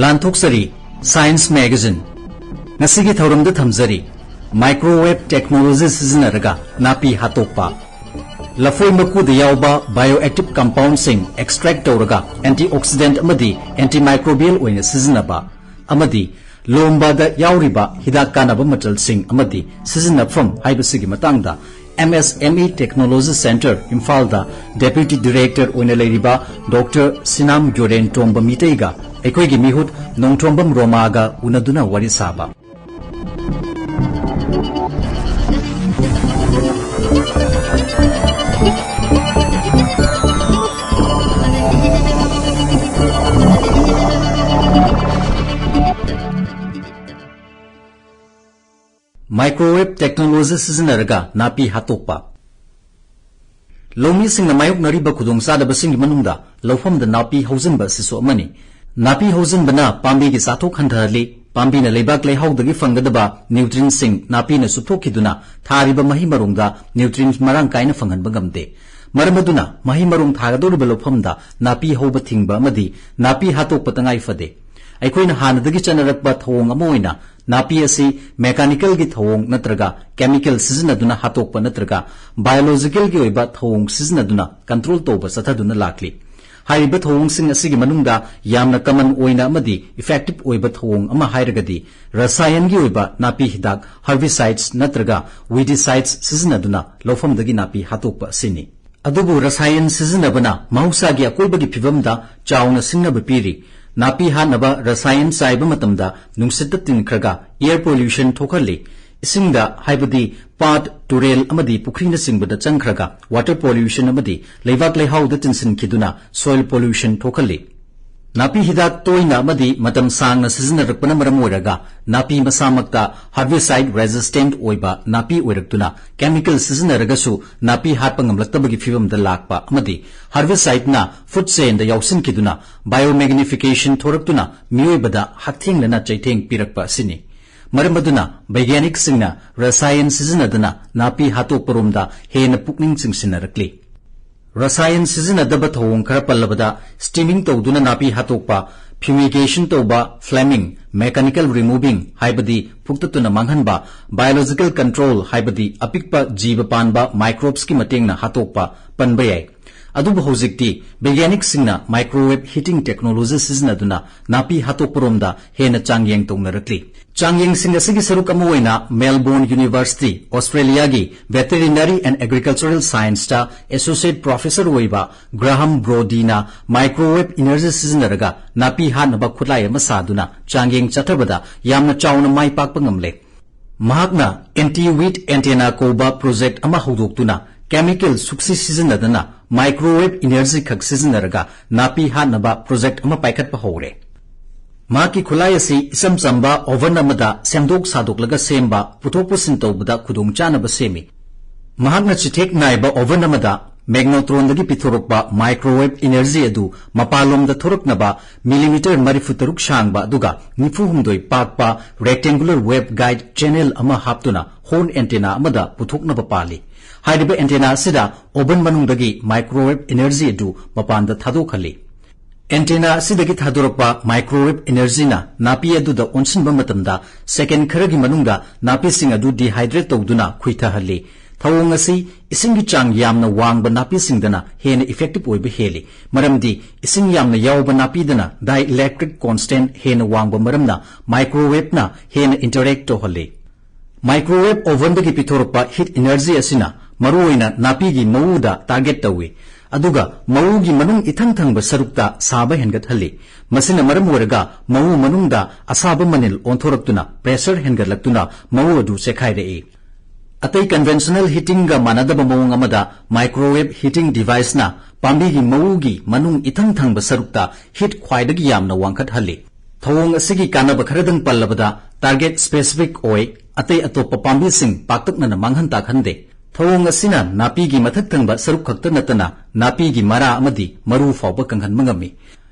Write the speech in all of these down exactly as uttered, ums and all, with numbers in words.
ꯂꯥꯟꯊꯣꯛꯆꯔꯤ, Science Magazine꯫ ꯉꯁꯤꯒꯤ ꯊꯧꯔꯝꯗ ꯊꯝꯖꯔꯤ, microwave technology ꯁꯤꯖꯤꯟꯅꯔꯒ ꯅꯥꯄꯤ ꯍꯥꯠꯇꯣꯛꯄ꯫ ꯂꯐꯣꯏ ꯃꯀꯨꯗ ꯌꯥꯎꯕ bioactive compoundꯁꯤꯡ extract ꯇꯧꯔꯒ antioxidant ꯑꯃꯗꯤ antimicrobial ꯑꯣꯏꯅ ꯁꯤꯖꯤꯟꯅꯕ, ꯑꯃꯗꯤ ꯂꯣꯝꯕꯗ ꯌꯥꯎꯔꯤꯕ ꯍꯤꯗꯥꯛ ꯀꯥꯟꯅꯕ ꯃꯆꯜꯁꯤꯡ ꯑꯃꯗꯤ ꯁꯤꯖꯤꯟꯅꯐꯝ ꯍꯥꯏꯕꯁꯤꯒꯤ ꯃꯇꯥꯡꯗ M S M E Technology Centre ꯏꯝꯐꯥꯜꯗ Deputy Director ꯑꯣꯏꯅ ꯂꯩꯔꯤꯕ Doctor ꯁꯤꯅꯥꯝ ꯒ꯭ꯌꯣꯔꯦꯟ ꯇꯣꯝꯕ ꯃꯤꯇꯩꯒ ꯑꯩꯈꯣꯏꯒꯤ ꯃꯤꯍꯨꯠ ꯅꯣꯡꯊꯣꯝꯕꯝ ꯔꯣꯃꯥꯒ ꯎꯅꯗꯨꯅ ꯋꯥꯔꯤ ꯁꯥꯕ꯫ Microwave technology ꯁꯤꯖꯤꯟꯅꯔꯒ ꯅꯥꯄꯤ ꯍꯥꯠꯇꯣꯛꯄ꯫ ꯂꯧꯃꯤꯁꯤꯡꯅ ꯃꯥꯌꯣꯛꯅꯔꯤꯕ ꯈꯨꯗꯣꯡꯆꯥꯗꯕꯁꯤꯡꯒꯤ ꯃꯅꯨꯡꯗ ꯂꯧꯐꯝꯗ ꯅꯥꯄꯤ ꯍꯧꯖꯤꯟꯕ ꯑꯁꯤꯁꯨ ꯑꯃꯅꯤ꯫ ꯅꯥꯄꯤ ꯍꯧꯖꯤꯟꯕꯅ ꯄꯥꯝꯕꯤꯒꯤ ꯆꯥꯊꯣꯛ ꯍꯟꯊꯍꯜꯂꯤ꯫ ꯄꯥꯝꯕꯤꯅ ꯂꯩꯕꯥꯛ ꯂꯩꯍꯥꯎꯗꯒꯤ ꯐꯪꯒꯗꯕ nutrientꯁꯤꯡ ꯅꯥꯄꯤꯅ ꯆꯨꯞꯊꯣꯛꯈꯤꯗꯨꯅ ꯊꯥꯔꯤꯕ ꯃꯍꯩ ꯃꯔꯣꯡꯗ nutrient ꯃꯔꯥꯡ ꯀꯥꯏꯅ ꯐꯪꯍꯟꯕ ꯉꯝꯗꯦ꯫ ꯃꯔꯝ ꯑꯗꯨꯅ ꯃꯍꯩ ꯃꯔꯣꯡ ꯊꯥꯒꯗꯧꯔꯤꯕ ꯂꯧꯐꯝꯗ ꯅꯥꯄꯤ ꯍꯧꯕ ꯊꯤꯡꯕ ꯑꯃꯗꯤ ꯅꯥꯄꯤ ꯍꯥꯠꯇꯣꯛꯄ ꯇꯉꯥꯏ ꯐꯗꯦ꯫ ꯑꯩꯈꯣꯏꯅ ꯍꯥꯟꯅꯗꯒꯤ ꯆꯠꯅꯔꯛꯄ ꯊꯧꯑꯣꯡ ꯑꯃ ꯑꯣꯏꯅ ꯅꯥꯄꯤ ꯑꯁꯤ mechanicalꯒꯤ ꯊꯧꯑꯣꯡ ꯅꯠꯇ꯭ꯔꯒ chemical ꯁꯤꯖꯤꯟꯅꯗꯨꯅ ꯍꯥꯠꯇꯣꯛꯄ ꯅꯠꯇ꯭ꯔꯒ biologicalꯒꯤ ꯑꯣꯏꯕ ꯊꯧꯑꯣꯡ ꯁꯤꯖꯤꯟꯅꯗꯨꯅ control ꯇꯧꯕ ꯆꯠꯊꯗꯨꯅ ꯂꯥꯛꯂꯤ꯫ ꯍꯥꯏꯔꯤꯕ ꯊꯧꯑꯣꯡꯁꯤꯡ ꯑꯁꯤꯒꯤ ꯃꯅꯨꯡꯗ ꯌꯥꯝꯅ common ꯑꯣꯏꯅ ꯑꯃꯗꯤ effective ꯑꯣꯏꯕ ꯊꯧꯑꯣꯡ ꯑꯃ ꯍꯥꯏꯔꯒꯗꯤ ꯔꯁꯥꯌꯟꯒꯤ ꯑꯣꯏꯕ ꯅꯥꯄꯤ ꯍꯤꯗꯥꯛ herbicides ꯅꯠꯇ꯭ꯔꯒ weedicides ꯁꯤꯖꯤꯟꯅꯗꯨꯅ ꯂꯧꯐꯝꯗꯒꯤ ꯅꯥꯄꯤ ꯍꯥꯠꯇꯣꯛꯄ ꯑꯁꯤꯅꯤ꯫ ꯑꯗꯨꯕꯨ ꯔꯁꯥꯌꯟ ꯁꯤꯖꯤꯟꯅꯕꯅ ꯃꯍꯧꯁꯥꯒꯤ ꯑꯀꯣꯏꯕꯒꯤ ꯐꯤꯕꯝꯗ ꯆꯥꯎꯅ ꯁꯤꯡꯅꯕ ꯄꯤꯔꯤ꯫ ꯅꯥꯄꯤ ꯍꯥꯠꯅꯕ ꯔꯁꯥꯌꯟ ꯆꯥꯏꯕ ꯃꯇꯝꯗ ꯅꯨꯡꯁꯤꯠꯇ ꯇꯤꯟꯈ꯭ꯔꯒ air pollution ꯊꯣꯛꯍꯜꯂꯤ꯫ ꯏꯁꯤꯡꯗ, ꯍꯥꯏꯕꯗꯤ ꯄꯥꯠ, ꯇꯨꯔꯦꯜ ꯑꯃꯗꯤ ꯄꯨꯈ꯭ꯔꯤꯅꯆꯤꯡꯕꯗ ꯆꯪꯈ꯭ꯔꯒ water pollution ꯑꯃꯗꯤ ꯂꯩꯕꯥꯛ ꯂꯩꯍꯥꯎꯗ ꯇꯤꯟꯁꯤꯟꯈꯤꯗꯨꯅ soil pollution ꯊꯣꯛꯍꯜꯂꯤ꯫ ꯅꯥꯄꯤ ꯍꯤꯗꯥꯛ ꯇꯣꯏꯅ ꯑꯃꯗꯤ ꯃꯇꯝ ꯁꯥꯡꯅ ꯁꯤꯖꯤꯟꯅꯔꯛꯄꯅ ꯃꯔꯝ ꯑꯣꯏꯔꯒ ꯅꯥꯄꯤ ꯃꯁꯥꯃꯛꯇ herbicide resistant ꯑꯣꯏꯕ ꯅꯥꯄꯤ ꯑꯣꯏꯔꯛꯇꯨꯅ chemical ꯁꯤꯖꯤꯟꯅꯔꯒꯁꯨ ꯅꯥꯄꯤ ꯍꯥꯠꯄ ꯉꯝꯂꯛꯇꯕꯒꯤ ꯐꯤꯕꯝꯗ ꯂꯥꯛꯄ ꯑꯃꯗꯤ herbicideꯅ food chainꯗ ꯌꯥꯎꯁꯤꯟꯈꯤꯗꯨꯅ biomagnification ꯊꯣꯔꯛꯇꯨꯅ ꯃꯤꯑꯣꯏꯕꯗ ꯍꯛꯊꯦꯡꯅꯅ ꯆꯩꯊꯦꯡ ꯄꯤꯔꯛꯄ ꯑꯁꯤꯅꯤ꯫ ꯃꯔꯝ ꯑꯗꯨꯅ ꯕꯩꯒ꯭ꯌꯥꯅꯤꯛꯁꯤꯡꯅ ꯔꯁꯥꯌꯟ ꯁꯤꯖꯤꯟꯅꯗꯅ ꯅꯥꯄꯤ ꯍꯥꯠꯇꯣꯛꯄꯔꯣꯝꯗ ꯍꯦꯟꯅ ꯄꯨꯛꯅꯤꯡ ꯆꯤꯡꯁꯤꯟꯅꯔꯛꯂꯤ꯫ ꯔꯁꯥꯌꯟ ꯁꯤꯖꯤꯟꯅꯗꯕ ꯊꯧꯑꯣꯡ ꯈꯔ ꯄꯜꯂꯕꯗ, steaming ꯇꯧꯗꯨꯅ ꯅꯥꯄꯤ ꯍꯥꯠꯇꯣꯛꯄ, Fumigation ꯇꯧꯕ, flaming, mechanical removing ꯍꯥꯏꯕꯗꯤ ꯐꯨꯛꯇꯠꯇꯨꯅ ꯃꯥꯡꯍꯟꯕ, biological control ꯍꯥꯏꯕꯗꯤ ꯑꯄꯤꯛꯄ ꯖꯤꯕ ꯄꯥꯟꯕ microbes ꯀꯤ ꯃꯇꯦꯡꯅ ꯍꯥꯠꯇꯣꯛꯄ ꯄꯟꯕ ꯌꯥꯏ꯫ ꯑꯗꯨꯕꯨ ꯍꯧꯖꯤꯛꯇꯤ ꯕꯤꯒ꯭ꯌꯥꯅꯤꯛꯁꯤꯡꯅ microwave heating technology ꯁꯤꯖꯤꯟꯅꯗꯨꯅ ꯅꯥꯄꯤ ꯍꯥꯠꯇꯣꯛꯄꯔꯣꯝꯗ ꯍꯦꯟꯅ ꯆꯥꯡꯌꯦꯡ ꯇꯧꯅꯔꯛꯂꯤ꯫ ꯆꯥꯡꯌꯦꯡꯁꯤꯡ ꯑꯁꯤꯒꯤ ꯁꯔꯨꯛ ꯑꯃ ꯑꯣꯏꯅ Melbourne University, Australia ꯒꯤ Veterinary and Agricultural Science ꯇ Associate Professor ꯑꯣꯏꯕ Graham Brody ꯅ microwave energy ꯁꯤꯖꯤꯟꯅꯔꯒ ꯅꯥꯄꯤ ꯍꯥꯠꯅꯕ ꯈꯨꯠꯂꯥꯏ ꯑꯃ ꯁꯥꯗꯨꯅ ꯆꯥꯡꯌꯦꯡ ꯆꯠꯊꯕꯗ ꯌꯥꯝꯅ ꯆꯥꯎꯅ ꯃꯥꯏ ꯄꯥꯛꯄ ꯉꯝꯂꯦ꯫ ꯃꯍꯥꯛꯅ anti-weed antenna ꯀꯧꯕ project ꯑꯃ ꯍꯧꯗꯣꯛꯇꯨꯅ chemical ꯁꯨꯛꯁꯤ ꯁꯤꯖꯤꯟꯅꯗꯅ microwave energy ꯈꯛ ꯁꯤꯖꯤꯟꯅꯔꯒ ꯅꯥꯄꯤ ꯍꯥꯠꯅꯕ project ꯑꯃ ꯄꯥꯏꯈꯠꯄ ꯍꯧꯔꯦ꯫ ꯃꯍꯥꯛꯀꯤ ꯈꯨꯠꯂꯥꯏ ꯑꯁꯤ ꯏꯆꯝ ꯆꯝꯕ oven ꯑꯃꯗ ꯁꯦꯝꯗꯣꯛ ꯁꯥꯗꯣꯛꯂꯒ ꯁꯦꯝꯕ, ꯄꯨꯊꯣꯛ ꯄꯨꯁꯤꯟ ꯇꯧꯕꯗ ꯈꯨꯗꯣꯡꯆꯥꯅꯕ ꯁꯦꯝꯃꯤ꯫ ꯃꯍꯥꯛꯅ ꯆꯤꯊꯦꯛ ꯅꯥꯏꯕ oven ꯑꯃꯗ magnetron ꯗꯒꯤ ꯄꯤꯊꯣꯔꯛꯄ microwave energy ꯑꯗꯨ ꯃꯄꯥꯟꯂꯣꯝꯗ ꯊꯣꯔꯛꯅꯕ millimeter ꯃꯔꯤꯐꯨ ꯇꯔꯨꯛ ꯁꯥꯡꯕ ꯑꯗꯨꯒ ꯅꯤꯐꯨ ꯍꯨꯝꯗꯣꯏ ꯄꯥꯛꯄ rectangular waveguide channel ꯑꯃ ꯍꯥꯞꯇꯨꯅ horn antenna ꯑꯃꯗ ꯄꯨꯊꯣꯛꯅꯕ ꯄꯥꯜꯂꯤ꯫ ꯍꯥꯏꯔꯤꯕ antenna ꯑꯁꯤꯗ oven ꯃꯅꯨꯡꯗꯒꯤ microwave energy ꯑꯗꯨ ꯃꯄꯥꯟꯗ ꯊꯥꯗꯣꯛꯍꯜꯂꯤ꯫ Antenna ꯑꯁꯤꯗꯒꯤ ꯊꯥꯗꯣꯔꯛꯄ microwave energy ꯅ ꯅꯥꯄꯤ ꯑꯗꯨꯗ ꯑꯣꯟꯁꯤꯟꯕ ꯃꯇꯝꯗ second ꯈꯔꯒꯤ ꯃꯅꯨꯡꯗ ꯅꯥꯄꯤꯁꯤꯡ ꯑꯗꯨ dehydrate ꯇꯧꯗꯨꯅ ꯈꯨꯏꯊꯍꯜꯂꯤ꯫ ꯊꯧꯑꯣꯡ ꯑꯁꯤ ꯏꯁꯤꯡꯒꯤ ꯆꯥꯡ ꯌꯥꯝꯅ ꯋꯥꯡꯕ ꯅꯥꯄꯤꯁꯤꯡꯗꯅ ꯍꯦꯟꯅ effective ꯑꯣꯏꯕ ꯍꯦꯜꯂꯤ, ꯃꯔꯝꯗꯤ ꯏꯁꯤꯡ ꯌꯥꯝꯅ ꯌꯥꯎꯕ ꯅꯥꯄꯤꯗꯅ dielectric constant ꯍꯦꯟꯅ ꯋꯥꯡꯕ ꯃꯔꯝꯅ microwave ꯅ ꯍꯦꯟꯅ interact ꯇꯧꯍꯜꯂꯤ꯫ Microwave oven ꯗꯒꯤ ꯄꯤꯊꯣꯔꯛꯄ heat energy ꯑꯁꯤꯅ ꯃꯔꯨꯑꯣꯏꯅ ꯅꯥꯄꯤꯒꯤ ꯃꯎꯗ target ꯇꯧꯏ, ꯑꯗꯨꯒ ꯃꯎꯒꯤ ꯃꯅꯨꯡ ꯏꯊꯪ ꯊꯪꯕ ꯁꯔꯨꯛꯇ ꯁꯥꯕ ꯍꯦꯟꯒꯠꯍꯜꯂꯤ꯫ ꯃꯁꯤꯅ ꯃꯔꯝ ꯑꯣꯏꯔꯒ ꯃꯎ ꯃꯅꯨꯡꯗ ꯑꯁꯥꯕ ꯃꯅꯤꯜ ꯑꯣꯟꯊꯣꯔꯛꯇꯨꯅ pressure ꯍꯦꯟꯒꯠꯂꯛꯇꯨꯅ ꯃꯎ ꯑꯗꯨ ꯆꯦꯈꯥꯏꯔꯛꯏ꯫ ꯑꯇꯩ conventional heating ꯒ ꯃꯥꯟꯅꯗꯕ ꯃꯑꯣꯡ ꯑꯃꯗ microwave heating device ꯅ ꯄꯥꯝꯕꯤꯒꯤ ꯃꯎꯒꯤ ꯃꯅꯨꯡ ꯏꯊꯪ ꯊꯪꯕ ꯁꯔꯨꯛꯇ heat ꯈ꯭ꯋꯥꯏꯗꯒꯤ ꯌꯥꯝꯅ ꯋꯥꯡꯈꯠꯍꯜꯂꯤ꯫ ꯊꯧꯑꯣꯡ ꯑꯁꯤꯒꯤ ꯀꯥꯟꯅꯕ ꯈꯔꯗꯪ ꯄꯜꯂꯕꯗ, target specific ꯑꯣꯏ, ꯑꯇꯩ ꯑꯇꯣꯞꯄ ꯄꯥꯝꯕꯤꯁꯤꯡ ꯄꯥꯛꯇꯛꯅꯅ ꯃꯥꯡꯍꯟ ꯇꯥꯛꯍꯟꯗꯦ꯫ ꯊꯧꯑꯣꯡ ꯑꯁꯤꯅ ꯅꯥꯄꯤꯒꯤ ꯃꯊꯛ ꯊꯪꯕ ꯁꯔꯨꯛ ꯈꯛꯇ ꯅꯠꯇꯅ ꯅꯥꯄꯤꯒꯤ ꯃꯔꯥ ꯑꯃꯗꯤ ꯃꯔꯨ ꯐꯥꯎꯕ ꯀꯪꯍꯟꯕ ꯉꯝꯃꯤ꯫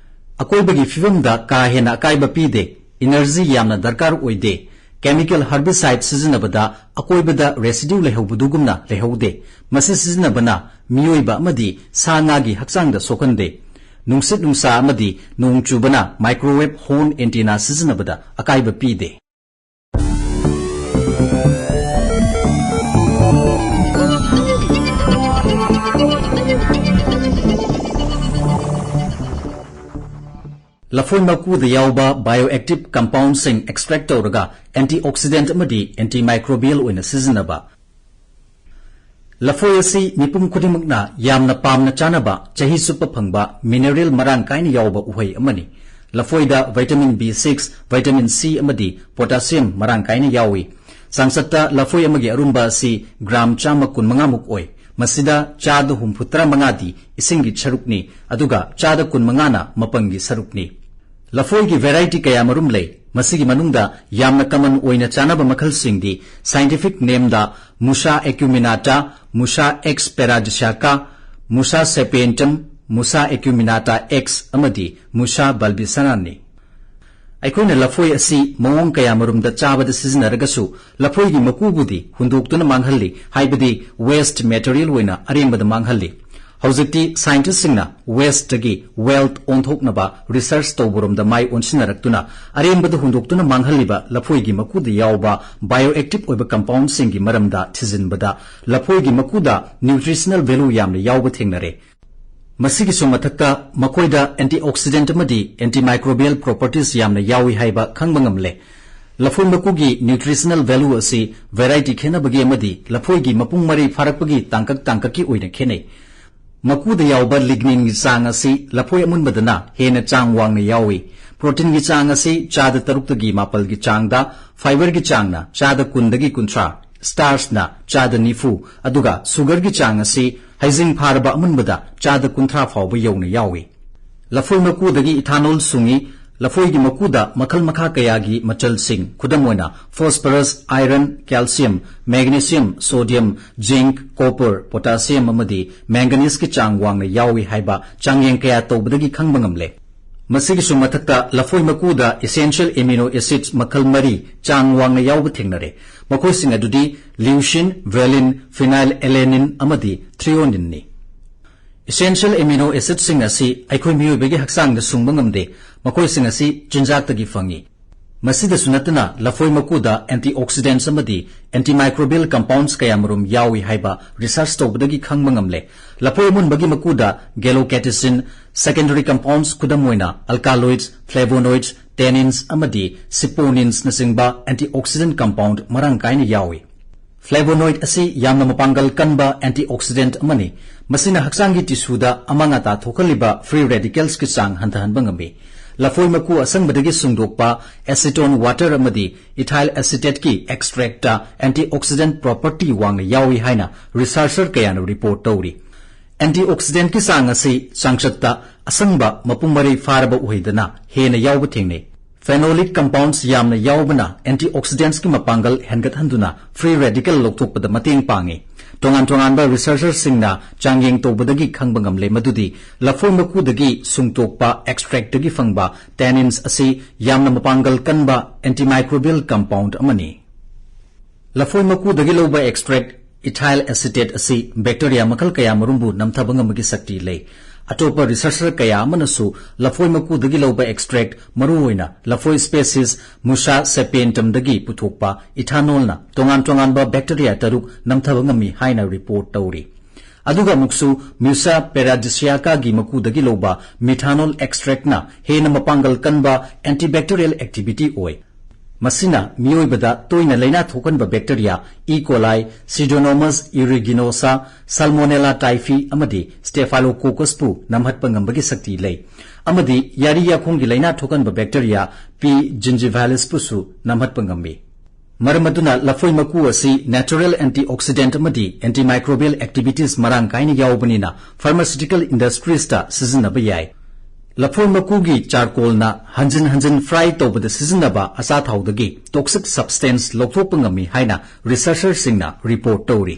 ꯑꯀꯣꯏꯕꯒꯤ ꯐꯤꯕꯝꯗ ꯀꯥ ꯍꯦꯟꯅ ꯑꯀꯥꯏꯕ ꯄꯤꯗꯦ, energy ꯌꯥꯝꯅ ꯗꯔꯀꯥꯔ ꯑꯣꯏꯗꯦ꯫ Chemical herbicide ꯁꯤꯖꯤꯟꯅꯕꯗ ꯑꯀꯣꯏꯕꯗ residue ꯂꯩꯍꯧꯕꯗꯨꯒꯨꯝꯅ ꯂꯩꯍꯧꯗꯦ꯫ ꯃꯁꯤ ꯁꯤꯖꯤꯟꯅꯕꯅ ꯃꯤꯑꯣꯏꯕ ꯑꯃꯗꯤ ꯁꯥ ꯉꯥꯒꯤ ꯍꯛꯆꯥꯡꯗ ꯁꯣꯛꯍꯟꯗꯦ꯫ ꯅꯨꯡꯁꯤꯠ ꯅꯨꯡꯁꯥ ꯑꯃꯗꯤ ꯅꯣꯡ ꯆꯨꯕꯅ microwave horn antenna ꯁꯤꯖꯤꯟꯅꯕꯗ ꯑꯀꯥꯏꯕ ꯄꯤꯗꯦ꯫ ꯂꯐꯣꯏ ꯃꯀꯨꯗ ꯌꯥꯎꯕ bioactive compoundꯁꯤꯡ extract ꯇꯧꯔꯒ antioxidant ꯑꯃꯗꯤ antimicrobial ꯑꯣꯏꯅ ꯁꯤꯖꯤꯟꯅꯕ꯫ ꯂꯐꯣꯏ ꯑꯁꯤ ꯃꯤꯄꯨꯝ ꯈꯨꯗꯤꯡꯃꯛꯅ ꯌꯥꯝꯅ ꯄꯥꯝꯅ ꯆꯥꯅꯕ, ꯆꯍꯤ ꯆꯨꯞꯄ ꯐꯪꯕ mineral ꯃꯔꯥꯡ ꯀꯥꯏꯅ ꯌꯥꯎꯕ ꯎꯍꯩ ꯑꯃꯅꯤ꯫ ꯂꯐꯣꯏꯗ vitamin B six, vitamin C ꯑꯃꯗꯤ potassium ꯃꯔꯥꯡ ꯀꯥꯏꯅ ꯌꯥꯎꯏ꯫ ꯆꯥꯡꯆꯠꯇ ꯂꯐꯣꯏ ꯑꯃꯒꯤ ꯑꯔꯨꯝꯕ ꯑꯁꯤ gram ꯆꯥꯝꯃ ꯀꯨꯟꯃꯉꯥ ꯃꯨꯛ ꯑꯣꯏ꯫ ꯃꯁꯤꯗ ꯆꯥꯗ ꯍꯨꯝꯐꯨꯇꯔꯥ ꯃꯉꯥꯗꯤ ꯏꯁꯤꯡꯒꯤ ꯁꯔꯨꯛꯅꯤ, ꯑꯗꯨꯒ ꯆꯥꯗ ꯀꯨꯟꯃꯉꯥꯅ ꯃꯄꯪꯒꯤ ꯁꯔꯨꯛꯅꯤ꯫ ꯂꯐꯣꯏꯒꯤ variety ꯀꯌꯥꯃꯔꯨꯝ ꯂꯩ꯫ ꯃꯁꯤꯒꯤ ꯃꯅꯨꯡꯗ ꯌꯥꯝꯅ common ꯑꯣꯏꯅ ꯆꯥꯅꯕ ꯃꯈꯜꯁꯤꯡꯗꯤ scientific nameꯗ Musa acuminata, Musa X paradisaca, Musa sapientum, Musa acuminata X ꯑꯃꯗꯤ Musa balbiferanni꯫ ꯑꯩꯈꯣꯏꯅ ꯂꯐꯣꯏ ꯑꯁꯤ ꯃꯑꯣꯡ ꯀꯌꯥꯃꯔꯨꯝꯗ ꯆꯥꯕꯗ ꯁꯤꯖꯤꯟꯅꯔꯒꯁꯨ, ꯂꯐꯣꯏꯒꯤ ꯃꯀꯨꯕꯨꯗꯤ ꯍꯨꯟꯗꯣꯛꯇꯨꯅ ꯃꯥꯡꯍꯜꯂꯤ, ꯍꯥꯏꯕꯗꯤ waste material ꯑꯣꯏꯅ ꯑꯔꯦꯝꯕꯗ ꯃꯥꯡꯍꯜꯂꯤ꯫ ꯍꯧꯖꯤꯛꯇꯤ scientistꯁꯤꯡꯅ wasteꯇꯒꯤ wealth ꯑꯣꯟꯊꯣꯛꯅꯕ research ꯇꯧꯕꯔꯣꯝꯗ ꯃꯥꯏ ꯑꯣꯟꯁꯤꯟꯅꯔꯛꯇꯨꯅ, ꯑꯔꯦꯝꯕꯗ ꯍꯨꯟꯗꯣꯛꯇꯨꯅ ꯃꯥꯡꯍꯜꯂꯤꯕ ꯂꯐꯣꯏꯒꯤ ꯃꯀꯨꯗ ꯌꯥꯎꯕ bioactive ꯑꯣꯏꯕ compoundꯁꯤꯡꯒꯤ ꯃꯔꯝꯗ ꯊꯤꯖꯤꯟꯕꯗ, ꯂꯐꯣꯏꯒꯤ ꯃꯀꯨꯗ nutritional value ꯌꯥꯝꯅ ꯌꯥꯎꯕ ꯊꯦꯡꯅꯔꯦ꯫ ꯃꯁꯤꯒꯤꯁꯨ ꯃꯊꯛꯇ, ꯃꯈꯣꯏꯗ antioxidant ꯑꯃꯗꯤ antimicrobial properties ꯌꯥꯝꯅ ꯌꯥꯎꯏ ꯍꯥꯏꯕ ꯈꯪꯕ ꯉꯝꯂꯦ꯫ ꯂꯐꯣꯏ ꯃꯀꯨꯒꯤ nutritional value ꯑꯁꯤ variety ꯈꯦꯠꯅꯕꯒꯤ ꯑꯃꯗꯤ ꯂꯐꯣꯏꯒꯤ ꯃꯄꯨꯡ ꯃꯔꯩ ꯐꯥꯔꯛꯄꯒꯤ ꯇꯥꯡꯀꯛ ꯇꯥꯡꯀꯛꯀꯤ ꯑꯣꯏꯅ ꯈꯦꯠꯅꯩ꯫ ꯃꯀꯨꯗ ꯌꯥꯎꯕ lignanꯒꯤ ꯆꯥꯡ ꯑꯁꯤ ꯂꯐꯣꯏ ꯑꯃꯨꯟꯕꯗꯅ ꯍꯦꯟꯅ ꯆꯥꯡ ꯋꯥꯡꯅ ꯌꯥꯎꯏ꯫ Proteinꯒꯤ ꯆꯥꯡ ꯑꯁꯤ ꯆꯥꯗ ꯇꯔꯨꯛꯇꯒꯤ ꯃꯥꯄꯜꯒꯤ ꯆꯥꯡꯗ, fiberꯒꯤ ꯆꯥꯡꯅ ꯆꯥꯗ ꯀꯨꯟꯗꯒꯤ ꯀꯨꯟꯊ꯭ꯔꯥ, starchꯅ ꯆꯥꯗ ꯅꯤꯐꯨ, ꯑꯗꯨꯒ sugarꯒꯤ ꯆꯥꯡ ꯑꯁꯤ ꯍꯩꯖꯤꯡ ꯐꯥꯔꯕ ꯑꯃꯨꯟꯕꯗ ꯆꯥꯗ ꯀꯨꯟꯊ꯭ꯔꯥ ꯐꯥꯎꯕ ꯌꯧꯅ ꯌꯥꯎꯏ꯫ ꯂꯐꯣꯏ ꯃꯀꯨꯗꯒꯤ ethanol ꯁꯨꯡꯏ꯫ ꯂꯐꯣꯏꯒꯤ ꯃꯀꯨꯗ ꯃꯈꯜ ꯃꯈꯥ ꯀꯌꯥꯒꯤ ꯃꯆꯜꯁꯤꯡ, ꯈꯨꯗꯝ ꯑꯣꯏꯅ phosphorus, iron, calcium, magnesium, sodium, zinc, copper, potassium ꯑꯃꯗꯤ manganeseꯀꯤ ꯆꯥꯡ ꯋꯥꯡꯅ ꯌꯥꯎꯏ ꯍꯥꯏꯕ ꯆꯥꯡꯌꯦꯡ ꯀꯌꯥ ꯇꯧꯕꯗꯒꯤ ꯈꯪꯕ ꯉꯝꯂꯦ꯫ ꯃꯁꯤꯒꯤꯁꯨ ꯃꯊꯛꯇ, ꯂꯐꯣꯏ ꯃꯀꯨꯗ essential amino acids ꯃꯈꯜ ꯃꯔꯤ ꯆꯥꯡ ꯋꯥꯡꯅ ꯌꯥꯎꯕ ꯊꯦꯡꯅꯔꯦ꯫ ꯃꯈꯣꯏꯁꯤꯡ ꯑꯗꯨꯗꯤ leucine, valine, phenylalanine ꯑꯃꯗꯤ threoninꯅꯤ꯫ Essential amino acidsꯁꯤꯡ ꯑꯁꯤ ꯑꯩꯈꯣꯏ ꯃꯤꯑꯣꯏꯕꯒꯤ ꯍꯛꯆꯥꯡꯗ ꯁꯨꯡꯕ ꯉꯝꯗꯦ꯫ ꯃꯈꯣꯏꯁꯤꯡ ꯑꯁꯤ ꯆꯤꯟꯖꯥꯛꯇꯒꯤ ꯐꯪꯏ꯫ ꯃꯁꯤꯗꯁꯨ ꯅꯠꯇꯅ, ꯂꯐꯣꯏ ꯃꯀꯨꯗ antioxidants ꯑꯃꯗꯤ antimicrobial compounds ꯀꯌꯥꯃꯔꯨꯝ ꯌꯥꯎꯏ ꯍꯥꯏꯕ research ꯇꯧꯕꯗꯒꯤ ꯈꯪꯕ ꯉꯝꯂꯦ꯫ ꯂꯐꯣꯏ ꯑꯃꯨꯟꯕꯒꯤ ꯃꯀꯨꯗ gallocatechin, secondary compounds, ꯈꯨꯗꯝ ꯑꯣꯏꯅ alkaloids, flavonoids, tannins ꯑꯃꯗꯤ saponins ꯅꯆꯤꯡꯕ antioxidant compound ꯃꯔꯥꯡ ꯀꯥꯏꯅ ꯌꯥꯎꯏ꯫ Flavonoid ꯑꯁꯤ ꯌꯥꯝꯅ ꯃꯄꯥꯡꯒꯜ ꯀꯟꯕ antioxidant ꯑꯃꯅꯤ꯫ ꯃꯁꯤꯅ ꯍꯛꯆꯥꯡꯒꯤ tissueꯗ ꯑꯃꯥꯡ ꯑꯇꯥ ꯊꯣꯛꯍꯜꯂꯤꯕ free radicalsꯀꯤ ꯆꯥꯡ ꯍꯟꯊꯍꯟꯕ ꯉꯝꯃꯤ꯫ ꯂꯐꯣꯏ ꯃꯀꯨ ꯑꯁꯪꯕꯗꯒꯤ ꯁꯨꯡꯗꯣꯛꯄ acetone water ꯑꯃꯗꯤ ethyl acetateꯀꯤ extractꯇ antioxidant property ꯋꯥꯡꯅ ꯌꯥꯎꯏ ꯍꯥꯏꯅ researcher ꯀꯌꯥꯅ report ꯇꯧꯔꯤ꯫ Antioxidantꯀꯤ ꯆꯥꯡ ꯑꯁꯤ ꯆꯥꯡꯆꯠꯇ ꯑꯁꯪꯕ ꯃꯄꯨꯡ ꯃꯔꯩ ꯐꯥꯔꯕ ꯎꯍꯩꯗꯅ ꯍꯦꯟꯅ ꯌꯥꯎꯕ ꯊꯦꯡꯅꯩ꯫ Phenolic compounds ꯌꯥꯝꯅ ꯌꯥꯎꯕꯅ antioxidantsꯀꯤ ꯃꯄꯥꯡꯒꯜ ꯍꯦꯟꯒꯠꯍꯟꯗꯨꯅ free radical ꯂꯧꯊꯣꯛꯄꯗ ꯃꯇꯦꯡ ꯄꯥꯡꯏ꯫ ꯇꯣꯉꯥꯟ ꯇꯣꯉꯥꯟꯕ researcherꯁꯤꯡꯅ ꯆꯥꯡꯌꯦꯡ ꯇꯧꯕꯗꯒꯤ ꯈꯪꯕ ꯉꯝꯂꯦ ꯃꯗꯨꯗꯤ ꯂꯐꯣꯏ ꯃꯀꯨꯗꯒꯤ ꯁꯨꯡꯇꯣꯛꯄ extractꯇꯒꯤ ꯐꯪꯕ tannins ꯑꯁꯤ ꯌꯥꯝꯅ ꯃꯄꯥꯡꯒꯜ ꯀꯟꯕ antimicrobial compound ꯑꯃꯅꯤ꯫ ꯂꯐꯣꯏ ꯃꯀꯨꯗꯒꯤ ꯂꯧꯕ extract ethyl acetate ꯑꯁꯤ bacteria ꯃꯈꯜ ꯀꯌꯥ ꯃꯔꯨꯝꯕꯨ ꯅꯝꯊꯕ ꯉꯝꯕꯒꯤ ꯁꯛꯇꯤ ꯂꯩ꯫ ꯑꯇꯣꯞꯄ researcher ꯀꯌꯥ ꯑꯃꯅꯁꯨ ꯂꯐꯣꯏ ꯃꯀꯨꯗꯒꯤ ꯂꯧꯕ extract, ꯃꯔꯨꯑꯣꯏꯅ ꯂꯐꯣꯏ species Musa sapientumꯗꯒꯤ ꯄꯨꯊꯣꯛꯄ ethanolꯅ ꯇꯣꯉꯥꯟ ꯇꯣꯉꯥꯟꯕ bacteria ꯇꯔꯨꯛ ꯅꯝꯊꯕ ꯉꯝꯃꯤ ꯍꯥꯏꯅ report ꯇꯧꯔꯤ꯫ ꯑꯗꯨꯒ ꯑꯃꯨꯛꯁꯨ Musa paradisiacaꯒꯤ ꯃꯀꯨꯗꯒꯤ ꯂꯧꯕ methanol extractꯅ ꯍꯦꯟꯅ ꯃꯄꯥꯡꯒꯜ ꯀꯟꯕ antibacterial activity ꯑꯣꯏ꯫ ꯃꯁꯤꯅ ꯃꯤꯑꯣꯏꯕꯗ ꯇꯣꯏꯅ ꯂꯥꯏꯅꯥ ꯊꯣꯛꯍꯟꯕ bacteria E. coli, Pseudomonas aeruginosa, Salmonella typhi ꯑꯃꯗꯤ Staphylococcusꯄꯨ ꯅꯝꯍꯠꯄ ꯉꯝꯕꯒꯤ ꯁꯛꯇꯤ ꯂꯩ, ꯑꯃꯗꯤ ꯌꯥꯔꯤ ꯌꯥꯈꯣꯡꯒꯤ ꯂꯥꯏꯅꯥ ꯊꯣꯛꯍꯟꯕ bacteria P. gingivalis ꯄꯨꯁꯨ ꯅꯝꯍꯠꯄ ꯉꯝꯃꯤ꯫ ꯃꯔꯝ ꯑꯗꯨꯅ ꯂꯐꯣꯏ ꯃꯀꯨ ꯑꯁꯤ natural antioxidant ꯑꯃꯗꯤ antimicrobial activities ꯃꯔꯥꯡ ꯀꯥꯏꯅ ꯌꯥꯎꯕꯅꯤꯅ pharmaceutical industriesꯇ ꯁꯤꯖꯤꯟꯅꯕ ꯌꯥꯏ꯫ ꯂꯐꯣꯏ ꯃꯀꯨꯒꯤ charcoalꯅ ꯍꯟꯖꯤꯟ ꯍꯟꯖꯤꯟ fry ꯇꯧꯕꯗ ꯁꯤꯖꯤꯟꯅꯕ ꯑꯆꯥꯊꯥꯎꯗꯒꯤ toxic substance ꯂꯧꯊꯣꯛꯄ ꯉꯝꯃꯤ ꯍꯥꯏꯅ researcherꯁꯤꯡꯅ report ꯇꯧꯔꯤ꯫